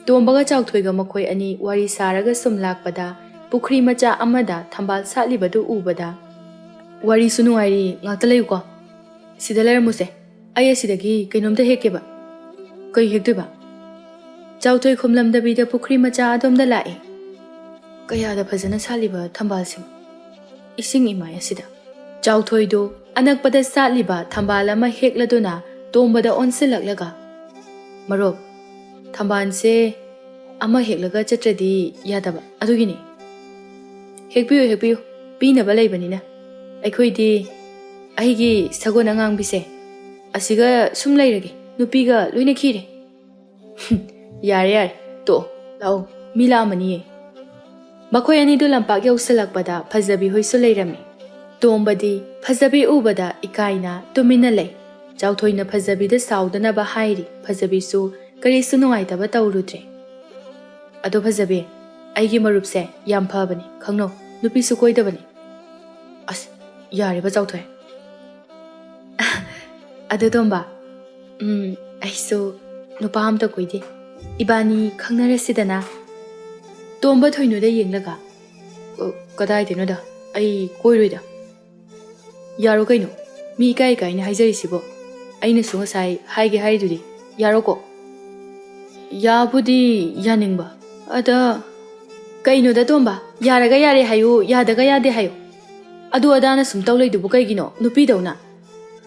ꯇꯣꯝꯕꯒ ꯆꯥꯎꯊꯣꯏꯒ ꯃꯈꯣꯏ ꯑꯅꯤ ꯋꯥꯔꯤ ꯁꯥꯔꯒ ꯁꯨꯝ ꯂꯥꯛꯄꯗ ꯄꯨꯈ꯭ꯔꯤ ꯃꯆꯥ ꯑꯃꯗ ꯊꯝꯕꯥꯜ ꯁꯥꯠꯂꯤꯕꯗꯨ ꯎꯕꯗ, "ꯋꯥꯔꯤꯁꯨ ꯅꯨꯡꯉꯥꯏꯔꯤ, ꯉꯥꯛꯇ ꯂꯩꯌꯨꯀꯣ꯫ ꯁꯤꯗ ꯂꯩꯔꯝꯃꯨꯁꯦ, ꯑꯩ ꯑꯁꯤꯗꯒꯤ ꯀꯩꯅꯣꯝꯇ ꯍꯦꯛꯀꯦꯕ"꯫ "ꯀꯩ ꯍꯦꯛꯇꯣꯏꯕ?" ꯆꯥꯎꯊꯣꯏ ꯈꯨꯝꯂꯝꯗꯕꯤꯗ ꯄꯨꯈ꯭ꯔꯤ ꯃꯆꯥ ꯑꯗꯣꯝꯗ ꯂꯥꯛꯏ꯫ ꯀꯌꯥꯗ ꯐꯖꯅ ꯁꯥꯠꯂꯤꯕ ꯊꯝꯕꯥꯜꯁꯤꯡ! ꯏꯁꯤꯡ ꯏꯃꯥꯏ ꯑꯁꯤꯗ! ꯆꯥꯎꯊꯣꯏꯗꯨ ꯑꯅꯛꯄꯗ ꯁꯥꯠꯂꯤꯕ ꯊꯝꯕꯥꯜ ꯑꯃ ꯍꯦꯛꯂꯗꯨꯅ ꯇꯣꯝꯕꯗ ꯑꯣꯟꯁꯤꯜꯂꯛꯂꯒ, "ꯃꯔꯨꯞ, ꯊꯝꯕꯥꯜꯁꯦ ꯑꯃ ꯍꯦꯛꯂꯒ ꯆꯠꯇ꯭ꯔꯗꯤ ꯌꯥꯗꯕ, ꯑꯗꯨꯒꯤꯅꯤ꯫ ꯍꯦꯛꯄꯤꯌꯨ, ꯍꯦꯛꯄꯤꯌꯨ, ꯄꯤꯅꯕ ꯂꯩꯕꯅꯤꯅ꯫ ꯑꯩꯈꯣꯏꯗꯤ, ꯑꯩꯒꯤ ꯁꯒꯣꯜ ꯑꯉꯥꯡꯕꯤꯁꯦ, ꯑꯁꯤꯒ ꯁꯨꯝ ꯂꯩꯔꯒꯦ, ꯅꯨꯄꯤꯒ ꯂꯣꯏꯅ ꯈꯤꯔꯦ"꯫ "ꯌꯥꯔꯦ, ꯌꯥꯔꯦ, ꯇꯣꯛꯑꯣ, ꯂꯥꯛꯑꯣ, ꯃꯤ ꯂꯥꯛꯑꯝꯃꯅꯤꯌꯦ"꯫ ꯃꯈꯣꯏ ꯑꯅꯤꯗꯨ ꯂꯝꯄꯥꯛ ꯌꯧꯁꯤꯜꯂꯛꯄꯗ ꯐꯖꯕꯤ ꯍꯣꯏꯁꯨ ꯂꯩꯔꯝꯃꯤ꯫ ꯇꯣꯝꯕꯗꯤ ꯐꯖꯕꯤ ꯎꯕꯗ ꯏꯀꯥꯏꯅ ꯇꯨꯃꯤꯟꯅ ꯂꯩ꯫ ꯆꯥꯎꯊꯣꯏꯅ ꯐꯖꯕꯤꯗ ꯁꯥꯎꯗꯅꯕ ꯍꯥꯏꯔꯤ꯫ ꯐꯖꯕꯤꯁꯨ ꯀꯔꯤꯁꯨ ꯅꯨꯡꯉꯥꯏꯇꯕ ꯇꯧꯔꯨꯗ꯭ꯔꯦ꯫ "ꯑꯗꯣ ꯐꯖꯕꯤ, ꯑꯩꯒꯤ ꯃꯔꯨꯞꯁꯦ ꯌꯥꯝ ꯐꯕꯅꯤ, ꯈꯪꯅꯧ, ꯅꯨꯄꯤꯁꯨ ꯀꯣꯏꯗꯕꯅꯤ"꯫ "ꯑꯁ, ꯌꯥꯔꯦꯕ ꯆꯥꯎꯊꯣꯏ"꯫ "ꯑꯗꯣ ꯇꯣꯝꯕ, ꯎꯝ, ꯑꯩꯁꯨ ꯅꯨꯄꯥ ꯑꯝꯇ ꯀꯣꯏꯗꯦ꯫ ꯏꯕꯥꯅꯤ ꯈꯪꯅꯔꯁꯤꯗꯅ"꯫ ꯇꯣꯝꯕ ꯊꯣꯏꯅꯨꯗ ꯌꯦꯡꯂꯒ, "ꯑ, ꯀꯗꯥꯏꯗꯩꯅꯣꯗ, ꯑꯩ ꯀꯣꯏꯔꯣꯏꯗ"꯫ "ꯌꯥꯔꯣ ꯀꯩꯅꯣ? ꯃꯤ ꯏꯀꯥꯏ ꯏꯀꯥꯏꯅ ꯍꯥꯏꯖꯔꯤꯁꯤꯕꯣ? ꯑꯩꯅꯁꯨ ꯉꯁꯥꯏ ꯍꯥꯏꯒꯦ ꯍꯥꯏꯔꯤꯗꯨꯗꯤ꯫ ꯌꯥꯔꯣꯀꯣ?" "ꯌꯥꯕꯨꯗꯤ ꯌꯥꯅꯤꯡꯕ, ꯑꯗ"꯫ "ꯀꯩꯅꯣꯗ ꯇꯣꯝꯕ, ꯌꯥꯔꯒ ꯌꯥꯔꯦ ꯍꯥꯏꯌꯨ, ꯌꯥꯗꯒ ꯌꯥꯗꯦ ꯍꯥꯏꯌꯨ꯫ ꯑꯗꯨ ꯑꯗꯥꯅ ꯁꯨꯝ ꯇꯧ ꯂꯩꯗꯨꯕꯨ ꯀꯩꯒꯤꯅꯣ, ꯅꯨꯄꯤꯗꯧꯅ?"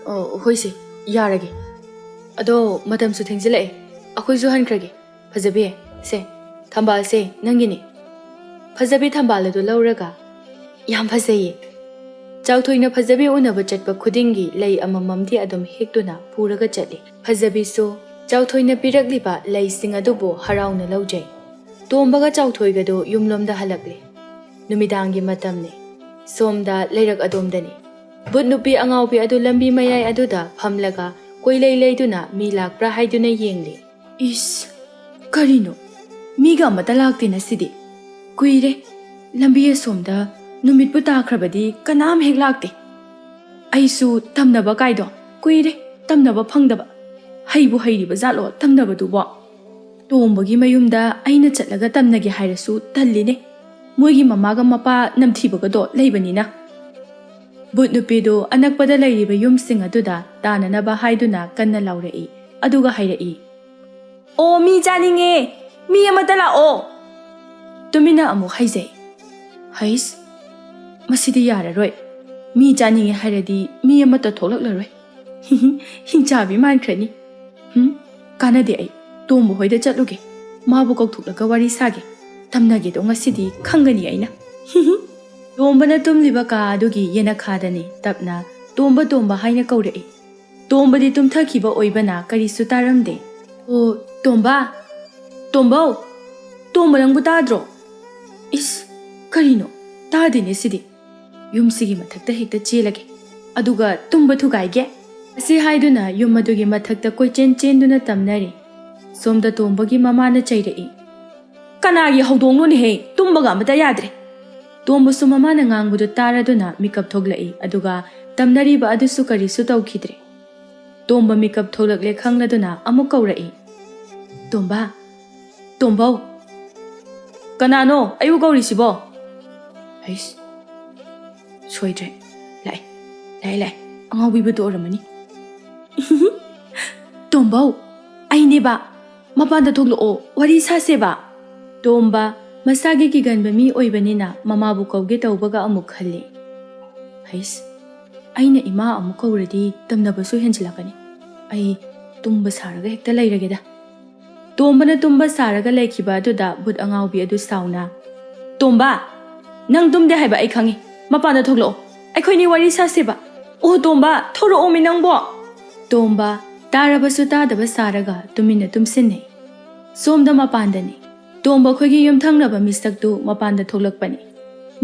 "ꯑꯣ, ꯍꯣꯏꯁꯦ, ꯌꯥꯔꯒꯦ꯫ ꯑꯗꯣ ꯃꯇꯝꯁꯨ ꯊꯦꯡꯖꯤꯜꯂꯛꯑꯦ, ꯑꯩꯈꯣꯏꯁꯨ ꯍꯟꯈ꯭ꯔꯒꯦ꯫ ꯐꯖꯕꯤ, ꯁꯦ, ꯊꯝꯕꯥꯜꯁꯦ ꯅꯪꯒꯤꯅꯤ"꯫ ꯐꯖꯕꯤ ꯊꯝꯕꯥꯜ ꯑꯗꯨ ꯂꯧꯔꯒ, "ꯌꯥꯝ ꯐꯖꯩꯌꯦ"꯫ ꯆꯥꯎꯊꯣꯏꯅ ꯐꯖꯕꯤ ꯎꯅꯕ ꯆꯠꯄ ꯈꯨꯗꯤꯡꯒꯤ ꯂꯩ ꯑꯃꯃꯝꯗꯤ ꯑꯗꯨꯝ ꯍꯦꯛꯇꯨꯅ ꯄꯨꯔꯒ ꯆꯠꯂꯤ꯫ ꯐꯖꯕꯤꯁꯨ ꯆꯥꯎꯊꯣꯏꯅ ꯄꯤꯔꯛꯂꯤꯕ ꯂꯩꯁꯤꯡ ꯑꯗꯨꯕꯨ ꯍꯔꯥꯎꯅ ꯂꯧꯖꯩ꯫ ꯇꯣꯝꯕꯒ ꯆꯥꯎꯊꯣꯏꯒꯗꯨ ꯌꯨꯝꯂꯣꯝꯗ ꯍꯜꯂꯛꯂꯤ꯫ ꯅꯨꯃꯤꯗꯥꯡꯒꯤ ꯃꯇꯝꯅꯤ꯫ ꯁꯣꯝꯗ ꯂꯩꯔꯛ ꯑꯗꯣꯝꯗꯅꯤ꯫ ꯚꯨꯠ ꯅꯨꯄꯤ ꯑꯉꯥꯎꯕꯤ ꯑꯗꯨ ꯂꯝꯕꯤ ꯃꯌꯥꯏ ꯑꯗꯨꯗ ꯐꯝꯂꯒ ꯀꯣꯏꯂꯩ ꯂꯩꯗꯨꯅ ꯃꯤ ꯂꯥꯛꯄ꯭ꯔꯥ ꯍꯥꯏꯗꯨꯅ ꯌꯦꯡꯂꯤ꯫ "ꯏꯁ, ꯀꯔꯤꯅꯣ? ꯃꯤꯒ ꯑꯃꯠꯇ ꯂꯥꯛꯇꯦꯅ ꯁꯤꯗꯤ꯫ ꯀꯨꯏꯔꯦ꯫ ꯂꯝꯕꯤ ꯑꯁꯣꯝꯗ ꯅꯨꯃꯤꯠꯄꯨ ꯇꯥꯈ꯭ꯔꯕꯗꯤ ꯀꯅꯥꯝ ꯍꯦꯛ ꯂꯥꯛꯇꯦ꯫ ꯑꯩꯁꯨ ꯇꯝꯅꯕ ꯀꯥꯏꯗꯣ ꯀꯨꯏꯔꯦ, ꯇꯝꯅꯕ ꯐꯪꯗꯕ꯫ ꯍꯩꯕꯨ ꯍꯩꯔꯤꯕ ꯖꯥꯠꯂꯣ ꯇꯝꯅꯕꯗꯨꯕꯣ? ꯇꯣꯝꯕꯒꯤ ꯃꯌꯨꯝꯗ ꯑꯩꯅ ꯆꯠꯂꯒ ꯇꯝꯅꯒꯦ ꯍꯥꯏꯔꯁꯨ ꯇꯜꯂꯤꯅꯦ, ꯃꯣꯏꯒꯤ ꯃꯃꯥꯒ ꯃꯄꯥ ꯅꯝꯊꯤꯕꯒꯗꯣ ꯂꯩꯕꯅꯤꯅ꯫ ꯕꯨꯠ ꯅꯨꯄꯤꯗꯣ ꯑꯅꯛꯄꯗ ꯂꯩꯔꯤꯕ ꯌꯨꯝꯁꯤꯡ ꯑꯗꯨꯗ ꯇꯥꯅꯅꯕ ꯍꯥꯏꯗꯨꯅ ꯀꯟꯅ ꯂꯥꯎꯔꯛꯏ, ꯑꯗꯨꯒ ꯍꯥꯏꯔꯛꯏ, "ꯑꯣ, ꯃꯤ ꯆꯥꯅꯤꯡꯉꯦ, ꯃꯤ ꯑꯃꯇ ꯂꯥꯛꯑꯣ!" ꯇꯨꯃꯤꯟꯅ ꯑꯃꯨꯛ ꯍꯥꯏꯖꯩ, "ꯍꯩꯁ, ꯃꯁꯤꯗꯤ ꯌꯥꯔꯔꯣꯏ꯫ ꯃꯤ ꯆꯥꯅꯤꯡꯉꯦ ꯍꯥꯏꯔꯗꯤ ꯃꯤ ꯑꯃꯠꯇ ꯊꯣꯛꯂꯛꯂꯔꯣꯏ꯫ ꯍꯤꯡꯆꯥꯕꯤ ꯃꯥꯟꯈ꯭ꯔꯅꯤ꯫ ꯍꯨꯝ, ꯀꯥꯟꯅꯗꯦ, ꯑꯩ ꯇꯣꯝꯕ ꯍꯣꯏꯗ ꯆꯠꯂꯨꯒꯦ꯫ ꯃꯥꯕꯨ ꯀꯧꯊꯣꯛꯂꯒ ꯋꯥꯔꯤ ꯁꯥꯒꯦ꯫ ꯇꯝꯅꯒꯦꯗꯣ ꯉꯁꯤꯗꯤ ꯈꯪꯒꯅꯤ ꯑꯩꯅ꯫" ꯇꯣꯝꯕꯅ ꯇꯨꯝꯂꯤꯕ ꯀꯥ ꯑꯗꯨꯒꯤ ꯌꯦꯅꯈꯥꯗꯅꯤ ꯇꯞꯅ "ꯇꯣꯝꯕ, ꯇꯣꯝꯕ" ꯍꯥꯏꯅ ꯀꯧꯔꯛꯏ꯫ ꯇꯣꯝꯕꯗꯤ ꯇꯨꯝꯊꯈꯤꯕ ꯑꯣꯏꯕꯅ ꯀꯔꯤꯁꯨ ꯇꯥꯔꯝꯗꯦ꯫ "ꯑꯣ, ꯇꯣꯝꯕ! ꯇꯣꯝꯕꯧ! ꯇꯣꯝꯕ, ꯅꯪꯕꯨ ꯇꯥꯗ꯭ꯔꯣ? ꯏꯁ, ꯀꯔꯤꯅꯣ? ꯇꯥꯗꯦꯅꯦ ꯁꯤꯗꯤ꯫ ꯌꯨꯝꯁꯤꯒꯤ ꯃꯊꯛꯇ ꯍꯦꯛꯇ ꯆꯦꯜꯂꯒꯦ, ꯑꯗꯨꯒ ꯇꯨꯝꯕ ꯊꯨꯒꯥꯏꯒꯦ꯫" ꯑꯁꯤ ꯍꯥꯏꯗꯨꯅ ꯌꯨꯝ ꯑꯗꯨꯒꯤ ꯃꯊꯛꯇ ꯀꯣꯏꯆꯦꯟ ꯆꯦꯟꯗꯨꯅ ꯇꯝꯅꯔꯤ꯫ ꯁꯣꯝꯗ ꯇꯣꯝꯕꯒꯤ ꯃꯃꯥꯅ ꯆꯩꯔꯛꯏ, "ꯀꯅꯥꯒꯤ ꯍꯧꯗꯣꯡꯅꯣꯅꯦꯍꯦ? ꯇꯨꯝꯕꯒ ꯑꯃꯇ ꯌꯥꯗ꯭ꯔꯦ!" ꯇꯣꯝꯕꯁꯨ ꯃꯃꯥꯅ ꯉꯥꯡꯕꯗꯨ ꯇꯥꯔꯗꯨꯅ ꯃꯤꯀꯞ ꯊꯣꯛꯂꯛꯏ, ꯑꯗꯨꯒ ꯇꯝꯅꯔꯤꯕ ꯑꯗꯨꯁꯨ ꯀꯔꯤꯁꯨ ꯇꯧꯈꯤꯗ꯭ꯔꯦ꯫ ꯇꯣꯝꯕ ꯃꯤꯀꯞ ꯊꯣꯛꯂꯛꯂꯦ ꯈꯪꯂꯗꯨꯅ ꯑꯃꯨꯛ ꯀꯧꯔꯛꯏ, "ꯇꯣꯝꯕ! ꯇꯣꯝꯕꯧ!" "ꯀꯅꯥꯅꯣ ꯑꯩꯕꯨ ꯀꯧꯔꯤꯁꯤꯕꯣ?" ꯍꯩꯁ, ꯁꯣꯏꯗ꯭ꯔꯦ꯫ ꯂꯥꯛꯑꯦ, ꯂꯥꯛꯑꯦ, ꯂꯥꯛꯑꯦ꯫ ꯑꯉꯥꯎꯕꯤꯕꯗꯣ ꯑꯣꯏꯔꯝꯃꯅꯤ꯫ "ꯇꯣꯝꯕꯧ, ꯑꯩꯅꯦꯕ꯫ ꯃꯄꯥꯟꯗ ꯊꯣꯛꯂꯛꯑꯣ, ꯋꯥꯔꯤ ꯁꯥꯁꯦꯕ꯫" ꯇꯣꯝꯕ ꯃꯁꯥꯒꯤ ꯀꯤꯒꯟꯕ ꯃꯤ ꯑꯣꯏꯕꯅꯤꯅ ꯃꯃꯥꯕꯨ ꯀꯧꯒꯦ ꯇꯧꯕꯒ ꯑꯃꯨꯛ ꯈꯜꯂꯤ꯫ "ꯍꯩꯁ, ꯑꯩꯅ ꯏꯃꯥ ꯑꯃꯨꯛ ꯀꯧꯔꯗꯤ ꯇꯝꯅꯕꯁꯨ ꯍꯦꯟꯖꯤꯜꯂꯛꯀꯅꯤ꯫ ꯑꯩ ꯇꯨꯝꯕ ꯁꯥꯔꯒ ꯍꯦꯛꯇ ꯂꯩꯔꯒꯦꯗ꯫" ꯇꯣꯝꯕꯅ ꯇꯨꯝꯕ ꯁꯥꯔꯒ ꯂꯩꯈꯤꯕ ꯑꯗꯨꯗ ꯕꯨꯠ ꯑꯉꯥꯎꯕꯤ ꯑꯗꯨ ꯁꯥꯎꯅ, "ꯇꯣꯝꯕ, ꯅꯪ ꯇꯨꯝꯗꯦ ꯍꯥꯏꯕ ꯑꯩ ꯈꯪꯉꯤ꯫ ꯃꯄꯥꯟꯗ ꯊꯣꯛꯂꯛꯑꯣ꯫ ꯑꯩꯈꯣꯏꯅꯤ ꯋꯥꯔꯤ ꯁꯥꯁꯦꯕ꯫ ꯑꯣ ꯇꯣꯝꯕ, ꯊꯣꯔꯛꯑꯣꯃꯤ ꯅꯪꯕꯣ!" ꯇꯣꯝꯕ ꯇꯥꯔꯕꯁꯨ ꯇꯥꯗꯕ ꯁꯥꯔꯒ ꯇꯨꯃꯤꯟꯅ ꯇꯨꯝꯁꯤꯟꯅꯩ꯫ ꯁꯣꯝꯗ ꯃꯄꯥꯟꯗꯅꯤ꯫ ꯇꯣꯝꯕ ꯈꯣꯏꯒꯤ ꯌꯨꯝꯊꯪꯅꯕ ꯃꯤꯁꯛꯇꯨ ꯃꯄꯥꯟꯗ ꯊꯣꯛꯂꯛꯄꯅꯤ꯫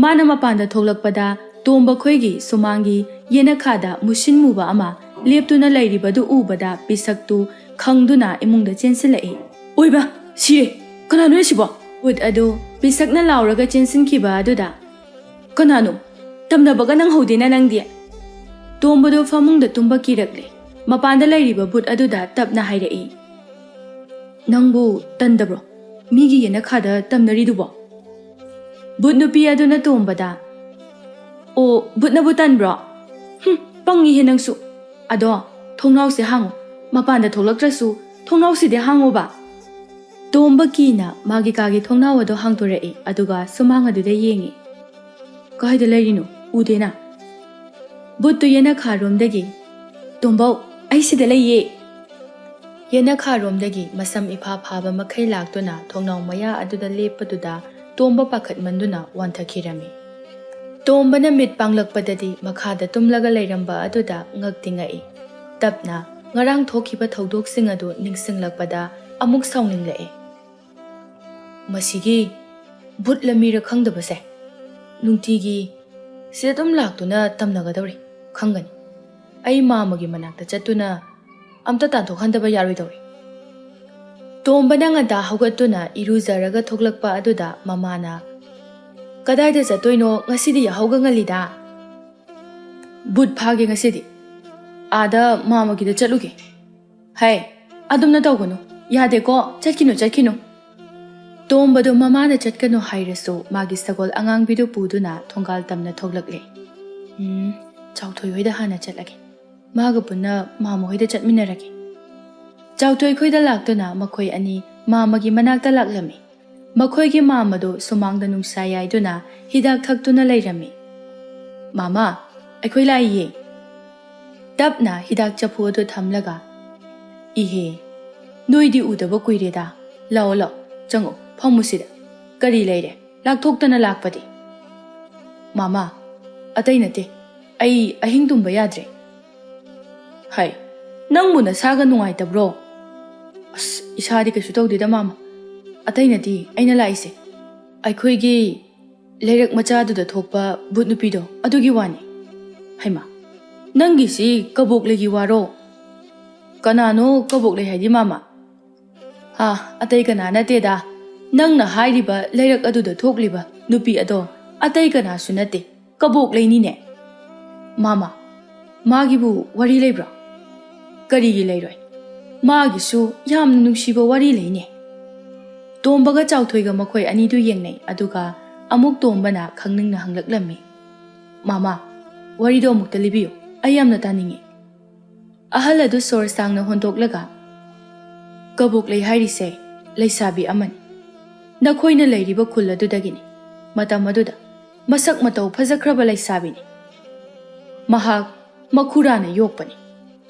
ꯃꯥꯅ ꯃꯄꯥꯟꯗ ꯊꯣꯛꯂꯛꯄꯗ ꯇꯣꯝꯕ ꯈꯣꯏꯒꯤ ꯁꯨꯃꯥꯡꯒꯤ ꯌꯦꯅꯈꯥꯗ ꯃꯨꯁꯤꯟ ꯃꯨꯕ ꯑꯃ ꯂꯦꯞꯇꯨꯅ ꯂꯩꯔꯤꯕꯗꯨ ꯎꯕꯗ ꯄꯤꯁꯛꯇꯨ ꯈꯪꯗꯨꯅ ꯏꯃꯨꯡꯗ ꯆꯦꯟꯁꯤꯜꯂꯛꯏ꯫ "ꯑꯣꯏꯕ, ꯁꯤꯔꯦ! ꯀꯅꯥꯅꯣꯅꯦ ꯁꯤꯕꯣ?" ꯕꯨꯠ ꯑꯗꯨ ꯄꯤꯁꯛꯅ ꯂꯥꯎꯔꯒ ꯆꯦꯟꯁꯤꯟꯈꯤꯕ ꯑꯗꯨꯗ, "ꯀꯅꯥꯅꯣ? ꯇꯝꯅꯕꯒ ꯅꯪꯍꯧꯗꯦꯅ ꯅꯪꯗꯤ?" ꯇꯣꯝꯕꯗꯨ ꯐꯃꯨꯡꯗ ꯇꯨꯝꯕ ꯀꯤꯔꯛꯂꯦ꯫ ꯃꯄꯥꯟꯗ ꯂꯩꯔꯤꯕ ꯕꯨꯠ ꯑꯗꯨꯗ ꯇꯞꯅ ꯍꯥꯏꯔꯛꯏ, "ꯅꯪꯕꯨ ꯇꯟꯗꯕ꯭ꯔꯣ? ꯃꯤꯒꯤ ꯌꯦꯅꯈꯥꯗ ꯇꯝꯅꯔꯤꯗꯨꯕꯣ?" ꯕꯨꯠ ꯅꯨꯄꯤ ꯑꯗꯨꯅ ꯇꯣꯝꯕꯗ, "ꯑꯣ, ꯕꯨꯠꯅꯕꯨ ꯇꯟꯕ꯭ꯔꯣ? ꯍꯨꯝ, ꯄꯪꯉꯤꯍꯦ ꯅꯪꯁꯨ꯫ ꯑꯗꯣ, ꯊꯣꯡꯅꯥꯎꯁꯦ ꯍꯥꯡꯉꯨ꯫ ꯃꯄꯥꯟꯗ ꯊꯣꯛꯂꯛꯇ꯭ꯔꯁꯨ ꯊꯣꯡꯅꯥꯎꯁꯤꯗꯤ ꯍꯥꯡꯉꯣꯕ꯫" ꯇꯣꯝꯕ ꯀꯤꯅ ꯃꯥꯒꯤ ꯀꯥꯒꯤ ꯊꯣꯡꯅꯥꯎ ꯑꯗꯨ ꯍꯥꯡꯗꯣꯔꯛꯏ, ꯑꯗꯨꯒ ꯁꯨꯃꯥꯡ ꯑꯗꯨꯗ ꯌꯦꯡꯉꯤ꯫ "ꯀꯥꯏꯗ ꯂꯩꯔꯤꯅꯣ? ꯎꯗꯦꯅ?" ꯕꯨꯠꯇꯨ ꯌꯦꯅꯈꯥꯔꯣꯝꯗꯒꯤ, "ꯇꯣꯝꯕꯧ, ꯑꯩ ꯁꯤꯗ ꯂꯩꯌꯦ!" ꯌꯦꯅꯈꯥꯔꯣꯝꯗꯒꯤ ꯃꯁꯝ ꯏꯐꯥ ꯐꯥꯕ ꯃꯈꯩ ꯂꯥꯛꯇꯨꯅ ꯊꯣꯡꯅꯥꯎ ꯃꯌꯥ ꯑꯗꯨꯗ ꯂꯦꯞꯄꯗꯨꯗ ꯇꯣꯝꯕ ꯄꯥꯈꯠꯃꯟꯗꯨꯅ ꯋꯥꯟꯊꯈꯤꯔꯝꯃꯤ꯫ ꯇꯣꯝꯕꯅ ꯃꯤꯠ ꯄꯥꯡꯂꯛꯄꯗꯗꯤ ꯃꯈꯥꯗ ꯇꯨꯝꯂꯒ ꯂꯩꯔꯝꯕ ꯑꯗꯨꯗ ꯉꯛꯇꯤ ꯉꯛꯏ꯫ ꯇꯞꯅ ꯉꯔꯥꯡ ꯊꯣꯛꯈꯤꯕ ꯊꯧꯗꯣꯛꯁꯤꯡ ꯑꯗꯨ ꯅꯤꯡꯁꯤꯡꯂꯛꯄꯗ ꯑꯃꯨꯛ ꯁꯥꯎꯅꯤꯡꯂꯛꯑꯦ꯫ "ꯃꯁꯤꯒꯤ ꯕꯨꯠꯂ ꯃꯤꯔ ꯈꯪꯗꯕꯁꯦ ꯅꯨꯡꯇꯤꯒꯤ ꯁꯤꯗ ꯑꯗꯨꯝ ꯂꯥꯛꯇꯨꯅ ꯇꯝꯅꯒꯗꯧꯔꯤ꯫ ꯈꯪꯒꯅꯤ꯫ ꯑꯩ ꯃꯥꯃꯒꯤ ꯃꯅꯥꯛꯇ ꯆꯠꯇꯨꯅ ꯑꯝꯇ ꯇꯥꯟꯊꯣꯛꯍꯟꯗꯕ ꯌꯥꯔꯣꯏꯗꯧꯔꯤ꯫" ꯇꯣꯝꯕꯅ ꯉꯟꯇꯥ ꯍꯧꯒꯠꯇꯨꯅ ꯏꯔꯨꯖꯔꯒ ꯊꯣꯛꯂꯛꯄ ꯑꯗꯨꯗ ꯃꯃꯥꯅ, "ꯀꯗꯥꯏꯗ ꯆꯠꯇꯣꯏꯅꯣ? ꯉꯁꯤꯗꯤ ꯌꯥꯍꯧꯒ ꯉꯜꯂꯤꯗ?" "ꯕꯨꯠ ꯐꯥꯒꯦ ꯉꯁꯤꯗꯤ꯫ ꯑꯥꯗ ꯃꯥꯃꯒꯤꯗ ꯆꯠꯂꯨꯒꯦ꯫" "ꯍꯩ, ꯑꯗꯨꯝꯅ ꯇꯧꯒꯅꯨ꯫ ꯌꯥꯗꯦꯀꯣ, ꯆꯠꯈꯤꯅꯨ, ꯆꯠꯈꯤꯅꯨ꯫" ꯇꯣꯝꯕꯗꯨ ꯃꯃꯥꯅ ꯆꯠꯀꯅꯨ ꯍꯥꯏꯔꯁꯨ ꯃꯥꯒꯤ ꯁꯒꯣꯜ ꯑꯉꯥꯡꯕꯤꯗꯨ ꯄꯨꯗꯨꯅ ꯊꯣꯡꯒꯥꯜ ꯇꯝꯅ ꯊꯣꯛꯂꯛꯂꯦ꯫ "ꯎꯝ, ꯆꯥꯎꯊꯣꯏ ꯍꯣꯏꯗ ꯍꯥꯟꯅ ꯆꯠꯂꯒꯦ꯫ ꯃꯥꯒ ꯄꯨꯟꯅ ꯃꯥꯃ ꯍꯣꯏꯗ ꯆꯠꯃꯤꯟꯅꯔꯒꯦ꯫" ꯆꯥꯎꯊꯣꯏ ꯈꯣꯏꯗ ꯂꯥꯛꯇꯨꯅ ꯃꯈꯣꯏ ꯑꯅꯤ ꯃꯥꯃꯒꯤ ꯃꯅꯥꯛꯇ ꯂꯥꯛꯂꯝꯃꯤ꯫ ꯃꯈꯣꯏꯒꯤ ꯃꯥꯃꯗꯨ ꯁꯨꯃꯥꯡꯗ ꯅꯨꯡꯁꯥ ꯌꯥꯏꯗꯨꯅ ꯍꯤꯗꯥꯛ ꯊꯛꯇꯨꯅ ꯂꯩꯔꯝꯃꯤ꯫ "ꯃꯥꯃ, ꯑꯩꯈꯣꯏ ꯂꯥꯛꯏꯌꯦ꯫" ꯇꯞꯅ ꯍꯤꯗꯥꯛ ꯆꯐꯨ ꯑꯗꯨ ꯊꯝꯂꯒ, "ꯏꯍꯦ, ꯅꯣꯏꯗꯤ ꯎꯗꯕ ꯀꯨꯏꯔꯦꯗ꯫ ꯂꯥꯛꯑꯣ, ꯂꯥꯛꯑꯣ, ꯆꯪꯉꯣ, ꯐꯝꯃꯨ ꯁꯤꯗ꯫ ꯀꯔꯤ ꯂꯩꯔꯦ ꯂꯥꯛꯊꯣꯛꯇꯅ ꯂꯥꯛꯄꯗꯤ?" "ꯃꯥꯃ, ꯑꯇꯩ ꯅꯠꯇꯦ, ꯑꯩ ꯑꯍꯤꯡ ꯇꯨꯝꯕ ꯌꯥꯗ꯭ꯔꯦ꯫" "ꯍꯥꯏ, ꯅꯪꯕꯨ ꯅꯁꯥꯒ ꯅꯨꯡꯉꯥꯏꯇꯕ꯭ꯔꯣ?" "ꯑꯁ, ꯏꯁꯥꯗꯤ ꯀꯩꯁꯨ ꯇꯧꯗꯦꯗ ꯃꯥꯃ꯫ ꯑꯇꯩ ꯅꯠꯇꯦ ꯑꯩꯅ ꯂꯥꯛꯏꯁꯦ꯫ ꯑꯩꯈꯣꯏꯒꯤ ꯂꯩꯔꯛ ꯃꯆꯥꯗꯨꯗ ꯊꯣꯛꯄ ꯕꯨꯠ ꯅꯨꯄꯤꯗꯣ, ꯑꯗꯨꯒꯤ ꯋꯥꯅꯤ꯫" "ꯍꯩꯃꯥ, ꯅꯪꯒꯤꯁꯤ ꯀꯕꯣꯛꯂꯩꯒꯤ ꯋꯥꯔꯣ?" "ꯀꯅꯥꯅꯣ ꯀꯕꯣꯛꯂꯩ ꯍꯥꯏꯗꯤ ꯃꯥꯃ?" "ꯍꯥ, ꯑꯇꯩ ꯀꯅꯥ ꯅꯠꯇꯦꯗ, "ꯅꯪꯅ ꯍꯥꯏꯔꯤꯕ ꯂꯩꯔꯛ ꯑꯗꯨꯗ ꯊꯣꯛꯂꯤꯕ ꯅꯨꯄꯤ ꯑꯗꯣ ꯑꯇꯩ ꯀꯅꯥꯁꯨ ꯅꯠꯇꯦ, ꯀꯕꯣꯛꯂꯩꯅꯤꯅꯦ꯫ ꯃꯥꯃ, ꯃꯥꯒꯤꯕꯨ ꯋꯥꯔꯤ ꯂꯩꯕ꯭ꯔꯣ?" "ꯀꯔꯤꯒꯤ ꯂꯩꯔꯣꯏ? ꯃꯥꯒꯤꯁꯨ ꯌꯥꯝꯅ ꯅꯨꯡꯁꯤꯕ ꯋꯥꯔꯤ ꯂꯩꯅꯦ꯫" ꯇꯣꯝꯕꯒ ꯆꯥꯎꯊꯣꯏꯒ ꯃꯈꯣꯏ ꯑꯅꯤꯗꯨ ꯌꯦꯡꯅꯩ, ꯑꯗꯨꯒ ꯑꯃꯨꯛ ꯇꯣꯝꯕꯅ ꯈꯪꯅꯤꯡꯅ ꯍꯪꯂꯛꯂꯝꯃꯤ, "ꯃꯥꯃ, ꯋꯥꯔꯤꯗꯣ ꯑꯃꯨꯛꯇ ꯂꯤꯕꯤꯌꯨ, ꯑꯩ ꯌꯥꯝꯅ ꯇꯥꯅꯤꯡꯉꯤ꯫" ꯑꯍꯜ ꯑꯗꯨ ꯁꯣꯔ ꯁꯥꯡꯅ ꯍꯣꯟꯗꯣꯛꯂꯒ, "ꯀꯕꯣꯛꯂꯩ ꯍꯥꯏꯔꯤꯁꯦ ꯂꯩꯁꯥꯕꯤ ꯑꯃꯅꯤ꯫ ꯅꯈꯣꯏꯅ ꯂꯩꯔꯤꯕ ꯈꯨꯜ ꯑꯗꯨꯗꯒꯤꯅꯤ꯫ ꯃꯇꯝ ꯑꯗꯨꯗ ꯃꯁꯛ ꯃꯇꯧ ꯐꯖꯈ꯭ꯔꯕ ꯂꯩꯁꯥꯕꯤꯅꯤ꯫ ꯃꯍꯥꯛ ꯃꯈꯨꯔꯥꯅ ꯌꯣꯛꯄꯅꯤ꯫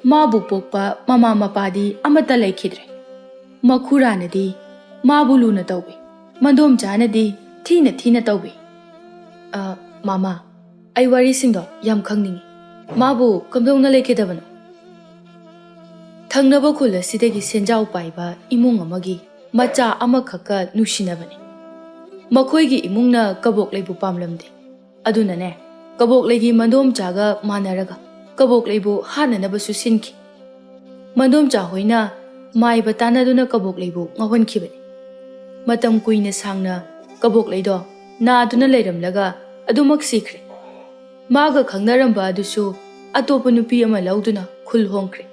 ꯃꯥꯕꯨ ꯄꯣꯛꯄ ꯃꯃꯥ ꯃꯄꯥꯗꯤ ꯑꯃꯠꯇ ꯂꯩꯈꯤꯗ꯭ꯔꯦ꯫ ꯃꯈꯨꯔꯥꯅꯗꯤ ꯃꯥꯕꯨ ꯂꯨꯅ ꯇꯧꯏ, ꯃꯗꯣꯝꯆꯥꯅꯗꯤ ꯊꯤꯅ ꯊꯤꯅ ꯇꯧꯏ꯫" "ꯑ, ꯃꯥꯃ, ꯑꯩ ꯋꯥꯔꯤꯁꯤꯡꯗꯣ ꯌꯥꯝ ꯈꯪꯅꯤꯡꯉꯤ꯫ ꯃꯥꯕꯨ ꯀꯝꯗꯧꯅ ꯂꯩꯈꯤꯗꯕꯅꯣ?" "ꯊꯪꯅꯕ ꯈꯨꯜ ꯑꯁꯤꯗꯒꯤ ꯁꯦꯟꯖꯥꯎ ꯄꯥꯏꯕ ꯏꯃꯨꯡ ꯑꯃꯒꯤ ꯃꯆꯥ ꯑꯃꯈꯛꯀ ꯅꯨꯡꯁꯤꯅꯕꯅꯤ꯫ ꯃꯈꯣꯏꯒꯤ ꯏꯃꯨꯡꯅ ꯀꯕꯣꯛꯂꯩꯕꯨ ꯄꯥꯝꯂꯝꯗꯦ꯫ ꯑꯗꯨꯅꯅꯦ, ꯀꯕꯣꯛꯂꯩꯒꯤ ꯃꯗꯣꯝꯆꯥꯒ ꯃꯥꯟꯅꯔꯒ ꯀꯕꯣꯛꯂꯩꯕꯨ ꯍꯥꯠꯅꯅꯕꯁꯨ ꯁꯤꯟꯈꯤ꯫ ꯃꯗꯣꯝꯆꯥ ꯍꯣꯏꯅ ꯃꯥꯏꯕ ꯇꯥꯟꯅꯗꯨꯅ ꯀꯕꯣꯛꯂꯩꯕꯨ ꯉꯥꯎꯍꯟꯈꯤꯕꯅꯤ꯫ ꯃꯇꯝ ꯀꯨꯏꯅ ꯁꯥꯡꯅ ꯀꯕꯣꯛꯂꯩꯗꯣ ꯅꯥꯗꯨꯅ ꯂꯩꯔꯝꯂꯒ ꯑꯗꯨꯃꯛ ꯁꯤꯈ꯭ꯔꯦ꯫ ꯃꯥꯒ ꯈꯪꯅꯔꯝꯕ ꯑꯗꯨꯁꯨ ꯑꯇꯣꯞꯄ ꯅꯨꯄꯤ ꯑꯃ ꯂꯧꯗꯨꯅ ꯈꯨꯜ ꯍꯣꯡꯈ꯭ꯔꯦ꯫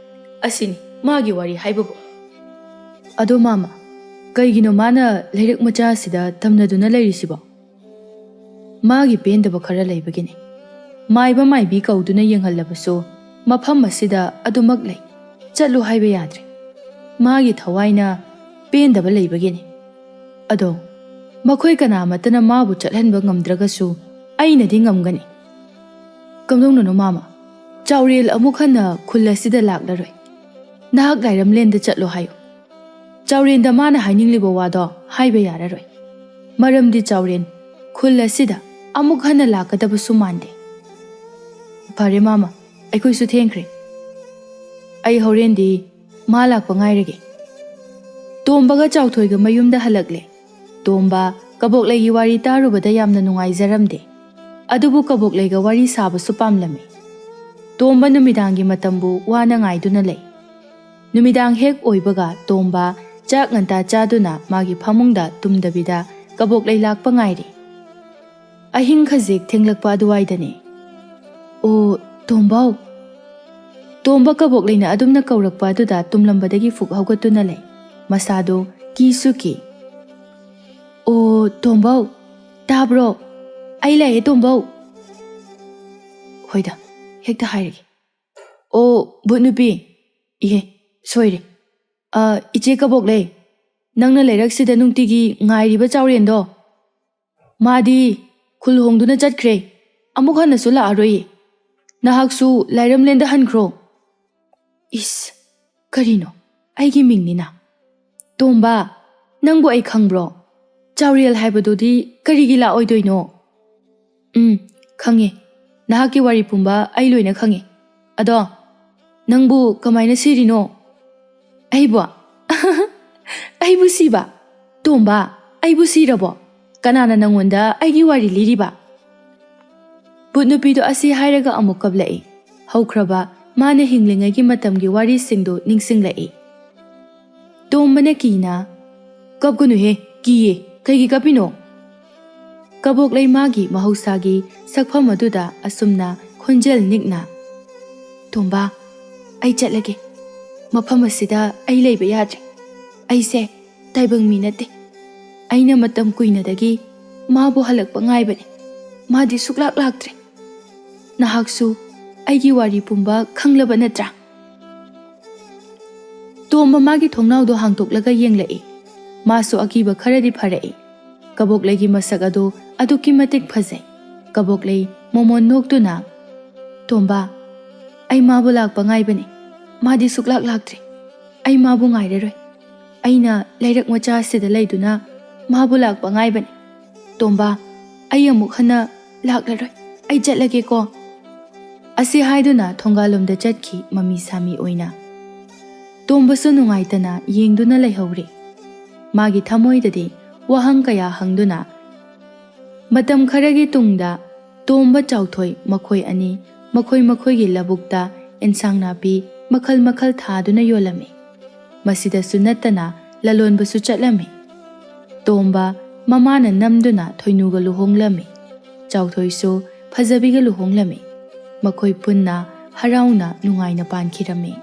ꯑꯁꯤꯅꯤ ꯃꯥꯒꯤ ꯋꯥꯔꯤ ꯍꯥꯏꯕꯕꯨ꯫" "ꯑꯗꯣ ꯃꯥꯃ, ꯀꯩꯒꯤꯅꯣ ꯃꯥꯅ ꯂꯩꯔꯛ ꯃꯆꯥ ꯑꯁꯤꯗ ꯇꯝꯅꯗꯨꯅ ꯂꯩꯔꯤꯁꯤꯕꯣ?" "ꯃꯥꯒꯤ ꯄꯦꯟꯗꯕ ꯈꯔ ꯂꯩꯕꯒꯤꯅꯤ꯫ ꯃꯥꯏꯕ ꯃꯥꯏꯕꯤ ꯀꯧꯗꯨꯅ ꯌꯦꯡꯍꯜꯂꯕꯁꯨ ꯃꯐꯝ ꯑꯁꯤꯗ ꯑꯗꯨꯃꯛ ꯂꯩ, ꯆꯠꯂꯨ ꯍꯥꯏꯕ ꯌꯥꯗ꯭ꯔꯦ꯫ ꯃꯥꯒꯤ ꯊꯋꯥꯏꯅ ꯄꯦꯟꯗꯕ ꯂꯩꯕꯒꯤꯅꯤ꯫ ꯑꯗꯣ ꯃꯈꯣꯏ ꯀꯅꯥꯃꯠꯇꯅ ꯃꯥꯕꯨ ꯆꯠꯍꯟꯕ ꯉꯝꯗ꯭ꯔꯒꯁꯨ ꯑꯩꯅꯗꯤ ꯉꯝꯒꯅꯤ꯫" "ꯀꯝꯗꯧꯅꯅꯣ ꯃꯥꯃ? ꯆꯥꯎꯔꯦꯜ ꯑꯃꯨꯛ ꯍꯟꯅ ꯈꯨꯜ ꯑꯁꯤꯗ ꯂꯥꯛꯂꯔꯣꯏ꯫ ꯅꯍꯥꯛ ꯂꯥꯏꯔꯝꯂꯦꯟꯗ ꯆꯠꯂꯣ ꯍꯥꯏꯌꯨ꯫ ꯆꯥꯎꯔꯦꯟꯗ ꯃꯥꯅ ꯍꯥꯏꯅꯤꯡꯂꯤꯕ ꯋꯥꯗꯣ ꯍꯥꯏꯕ ꯌꯥꯔꯔꯣꯏ꯫ ꯃꯔꯝꯗꯤ ꯆꯥꯎꯔꯦꯟ ꯈꯨꯜ ꯑꯁꯤꯗ ꯑꯃꯨꯛ ꯍꯟꯅ ꯂꯥꯛꯀꯗꯕꯁꯨ ꯃꯥꯟꯗꯦ꯫" "ꯐꯔꯦ ꯃꯥꯃ, ꯑꯩꯈꯣꯏꯁꯨ ꯊꯦꯡꯈ꯭ꯔꯦ꯫ ꯑꯩ ꯍꯣꯔꯦꯟꯗꯤ ꯃꯥ ꯂꯥꯛꯄ ꯉꯥꯏꯔꯒꯦ꯫" ꯇꯣꯝꯕꯒ ꯆꯥꯎꯊꯣꯏꯒ ꯃꯌꯨꯝꯗ ꯍꯜꯂꯛꯂꯦ꯫ ꯇꯣꯝꯕ ꯀꯕꯣꯛꯂꯩꯒꯤ ꯋꯥꯔꯤ ꯇꯥꯔꯨꯕꯗ ꯌꯥꯝꯅ ꯅꯨꯡꯉꯥꯏꯖꯔꯝꯗꯦ꯫ ꯑꯗꯨꯕꯨ ꯀꯕꯣꯛꯂꯩꯒ ꯋꯥꯔꯤ ꯁꯥꯕꯁꯨ ꯄꯥꯝꯂꯝꯃꯤ꯫ ꯇꯣꯝꯕ ꯅꯨꯃꯤꯗꯥꯡꯒꯤ ꯃꯇꯝꯕꯨ ꯋꯥꯅ ꯉꯥꯏꯗꯨꯅ ꯂꯩ꯫ ꯅꯨꯃꯤꯗꯥꯡ ꯍꯦꯛ ꯑꯣꯏꯕꯒ ꯇꯣꯝꯕ ꯆꯥꯛ ꯉꯟꯇꯥ ꯆꯥꯗꯨꯅ ꯃꯥꯒꯤ ꯐꯃꯨꯡꯗ ꯇꯨꯝꯗꯕꯤꯗ ꯀꯕꯣꯛꯂꯩ ꯂꯥꯛꯄ ꯉꯥꯏꯔꯤ꯫ ꯑꯍꯤꯡ ꯈꯖꯤꯛ ꯊꯦꯡꯂꯛꯄ ꯑꯗꯨꯋꯥꯏꯗꯅꯤ꯫ "ꯑꯣ, ꯇꯣꯝꯕꯧ!" ꯇꯣꯝꯕ ꯀꯕꯣꯛꯂꯩꯅ ꯑꯗꯨꯝꯅ ꯀꯧꯔꯛꯄ ꯑꯗꯨꯗ ꯇꯨꯝꯂꯝꯕꯗꯒꯤ ꯐꯨꯛ ꯍꯧꯒꯠꯇꯨꯅ ꯂꯩ꯫ ꯃꯁꯥꯗꯣ ꯀꯤꯁꯨ ꯀꯤ꯫ "ꯑꯣ, ꯇꯣꯝꯕꯧ, ꯇꯥꯕ꯭ꯔꯣ? ꯑꯩ ꯂꯥꯛꯑꯦ, ꯇꯣꯝꯕꯧ!" ꯍꯣꯏꯗ, ꯍꯦꯛꯇ ꯍꯥꯏꯔꯒꯦ꯫ "ꯑꯣ, ꯚꯨꯠ ꯅꯨꯄꯤ, ꯏꯍꯦ, ꯁꯣꯏꯔꯦ꯫ ꯑ, ꯏꯆꯦ ꯀꯕꯣꯛꯂꯩ, ꯅꯪꯅ ꯂꯩꯔꯛꯁꯤꯗ ꯅꯨꯡꯇꯤꯒꯤ ꯉꯥꯏꯔꯤꯕ ꯆꯥꯎꯔꯦꯟꯗꯣ, ꯃꯥꯗꯤ ꯈꯨꯜ ꯍꯣꯡꯗꯨꯅ ꯆꯠꯈ꯭ꯔꯦ, ꯑꯃꯨꯛ ꯍꯟꯅꯁꯨ ꯂꯥꯛꯑꯔꯣꯏꯌꯦ꯫ ꯅꯍꯥꯛꯁꯨ ꯂꯥꯏꯔꯝꯂꯦꯟꯗ ꯍꯟꯈ꯭ꯔꯣ꯫" "ꯏꯁ, ꯀꯔꯤꯅꯣ? ꯑꯩꯒꯤ ꯃꯤꯡꯅꯤꯅ꯫ ꯇꯣꯝꯕ, ꯅꯪꯕꯨ ꯑꯩ ꯈꯪꯕ꯭ꯔꯣ? ꯆꯥꯎꯔꯦꯜ ꯍꯥꯏꯕꯗꯨꯗꯤ ꯀꯔꯤꯒꯤ ꯂꯥꯛꯑꯣꯏꯗꯣꯏꯅꯣ?" "ꯎꯝ, ꯈꯪꯉꯦ꯫ ꯅꯍꯥꯛꯀꯤ ꯋꯥꯔꯤ ꯄꯨꯝꯕ ꯑꯩ ꯂꯣꯏꯅ ꯈꯪꯉꯦ꯫ ꯑꯗꯣ, ꯅꯪꯕꯨ ꯀꯃꯥꯏꯅ ꯁꯤꯔꯤꯅꯣ?" "ꯑꯩꯕꯣ? ꯑꯩꯕꯨ ꯁꯤꯕ? ꯇꯣꯝꯕ, ꯑꯩꯕꯨ ꯁꯤꯔꯕꯣ? ꯀꯅꯥꯅ ꯅꯪꯉꯣꯟꯗ ꯑꯩꯒꯤ ꯋꯥꯔꯤ ꯂꯤꯔꯤꯕ?" ꯚꯨꯠ ꯅꯨꯄꯤꯗꯣ ꯑꯁꯤ ꯍꯥꯏꯔꯒ ꯑꯃꯨꯛ ꯀꯞꯂꯛꯏ꯫ ꯍꯧꯈ꯭ꯔꯕ ꯃꯥꯅ ꯍꯤꯡꯂꯤꯉꯩꯒꯤ ꯃꯇꯝꯒꯤ ꯋꯥꯔꯤꯁꯤꯡꯗꯨ ꯅꯤꯡꯁꯤꯡꯂꯛꯏ꯫ ꯇꯣꯝꯕꯅ ꯀꯤꯅ, "ꯀꯞꯀꯅꯨꯍꯦ, ꯀꯤꯌꯦ, ꯀꯩꯒꯤ ꯀꯞꯄꯤꯅꯣ?" ꯀꯕꯣꯛꯂꯩ ꯃꯥꯒꯤ ꯃꯍꯧꯁꯥꯒꯤ ꯁꯛꯐꯝ ꯑꯗꯨꯗ ꯑꯁꯨꯝꯅ ꯈꯣꯟꯖꯦꯜ ꯅꯤꯛꯅ, "ꯇꯣꯝꯕ, ꯑꯩ ꯆꯠꯂꯒꯦ꯫ ꯃꯐꯝ ꯑꯁꯤꯗ ꯑꯩ ꯂꯩꯕ ꯌꯥꯗ꯭ꯔꯦ꯫ ꯑꯩꯁꯦ ꯇꯥꯏꯕꯪ ꯃꯤ ꯅꯠꯇꯦ꯫ ꯑꯩꯅ ꯃꯇꯝ ꯀꯨꯏꯅꯗꯒꯤ ꯃꯥꯕꯨ ꯍꯜꯂꯛꯄ ꯉꯥꯏꯕꯅꯦ꯫ ꯃꯥꯗꯤ ꯁꯨꯛꯂꯥꯛ ꯂꯥꯛꯇ꯭ꯔꯦ꯫ ꯅꯍꯥꯛꯁꯨ ꯑꯩꯒꯤ ꯋꯥꯔꯤ ꯄꯨꯝꯕ ꯈꯪꯂꯕ ꯅꯠꯇ꯭ꯔꯥ?" ꯇꯣꯝꯕ ꯃꯥꯒꯤ ꯊꯣꯡꯅꯥꯎꯗꯣ ꯍꯥꯡꯗꯣꯛꯂꯒ ꯌꯦꯡꯂꯛꯏ꯫ ꯃꯥꯁꯨ ꯑꯀꯤꯕ ꯈꯔꯗꯤ ꯐꯔꯛꯏ꯫ ꯀꯕꯣꯛꯂꯩꯒꯤ ꯃꯁꯛ ꯑꯗꯨ ꯑꯗꯨꯛꯀꯤ ꯃꯇꯤꯛ ꯐꯖꯩ꯫ ꯀꯕꯣꯛꯂꯩ ꯃꯣꯃꯣꯟ ꯅꯣꯛꯇꯨꯅ, "ꯇꯣꯝꯕ, ꯑꯩ ꯃꯥꯕꯨ ꯂꯥꯛꯄ ꯉꯥꯏꯕꯅꯤ꯫ ꯃꯥꯗꯤ ꯁꯨꯛꯂꯥꯛ ꯂꯥꯛꯇ꯭ꯔꯦ꯫ ꯑꯩ ꯃꯥꯕꯨ ꯉꯥꯏꯔꯔꯣꯏ꯫ ꯑꯩꯅ ꯂꯩꯔꯛ ꯃꯆꯥ ꯑꯁꯤꯗ ꯂꯩꯗꯨꯅ ꯃꯥꯕꯨ ꯂꯥꯛꯄ ꯉꯥꯏꯕꯅꯤ꯫ ꯇꯣꯝꯕ, ꯑꯩ ꯑꯃꯨꯛ ꯍꯟꯅ ꯂꯥꯛꯂꯔꯣꯏ꯫ ꯑꯩ ꯆꯠꯂꯒꯦꯀꯣ꯫" ꯑꯁꯤ ꯍꯥꯏꯗꯨꯅ ꯊꯣꯡꯒꯥꯜꯂꯣꯝꯗ ꯆꯠꯈꯤ ꯃꯃꯤ ꯁꯥꯃꯤ ꯑꯣꯏꯅ꯫ ꯇꯣꯝꯕꯁꯨ ꯅꯨꯡꯉꯥꯏꯇꯅ ꯌꯦꯡꯗꯨꯅ ꯂꯩꯍꯧꯔꯦ꯫ ꯃꯥꯒꯤ ꯊꯃꯣꯏꯗꯗꯤ ꯋꯥꯍꯪ ꯀꯌꯥ ꯍꯪꯗꯨꯅ, ꯃꯇꯝ ꯈꯔꯒꯤ ꯇꯨꯡꯗ ꯇꯣꯝꯕ ꯆꯥꯎꯊꯣꯏ ꯃꯈꯣꯏ ꯑꯅꯤ ꯃꯈꯣꯏ ꯃꯈꯣꯏꯒꯤ ꯂꯧꯕꯨꯛꯇ ꯑꯦꯟꯁꯥꯡ ꯅꯥꯄꯤ ꯃꯈꯜ ꯃꯈꯜ ꯊꯥꯗꯨꯅ ꯌꯣꯜꯂꯝꯃꯤ꯫ ꯃꯁꯤꯗꯁꯨ ꯅꯠꯇꯅ ꯂꯂꯣꯟꯕꯁꯨ ꯆꯠꯂꯝꯃꯤ꯫ ꯇꯣꯝꯕ ꯃꯃꯥꯅ ꯅꯝꯗꯨꯅ ꯊꯣꯏꯅꯨꯒ ꯂꯨꯍꯣꯡꯂꯝꯃꯤ꯫ ꯆꯥꯎꯊꯣꯏꯁꯨ ꯐꯖꯕꯤꯒ ꯂꯨꯍꯣꯡꯂꯝꯃꯤ꯫ ꯃꯈꯣꯏ ꯄꯨꯟꯅ ꯍꯔꯥꯎꯅ ꯅꯨꯡꯉꯥꯏꯅ ꯄꯥꯟꯈꯤꯔꯝꯃꯤ꯫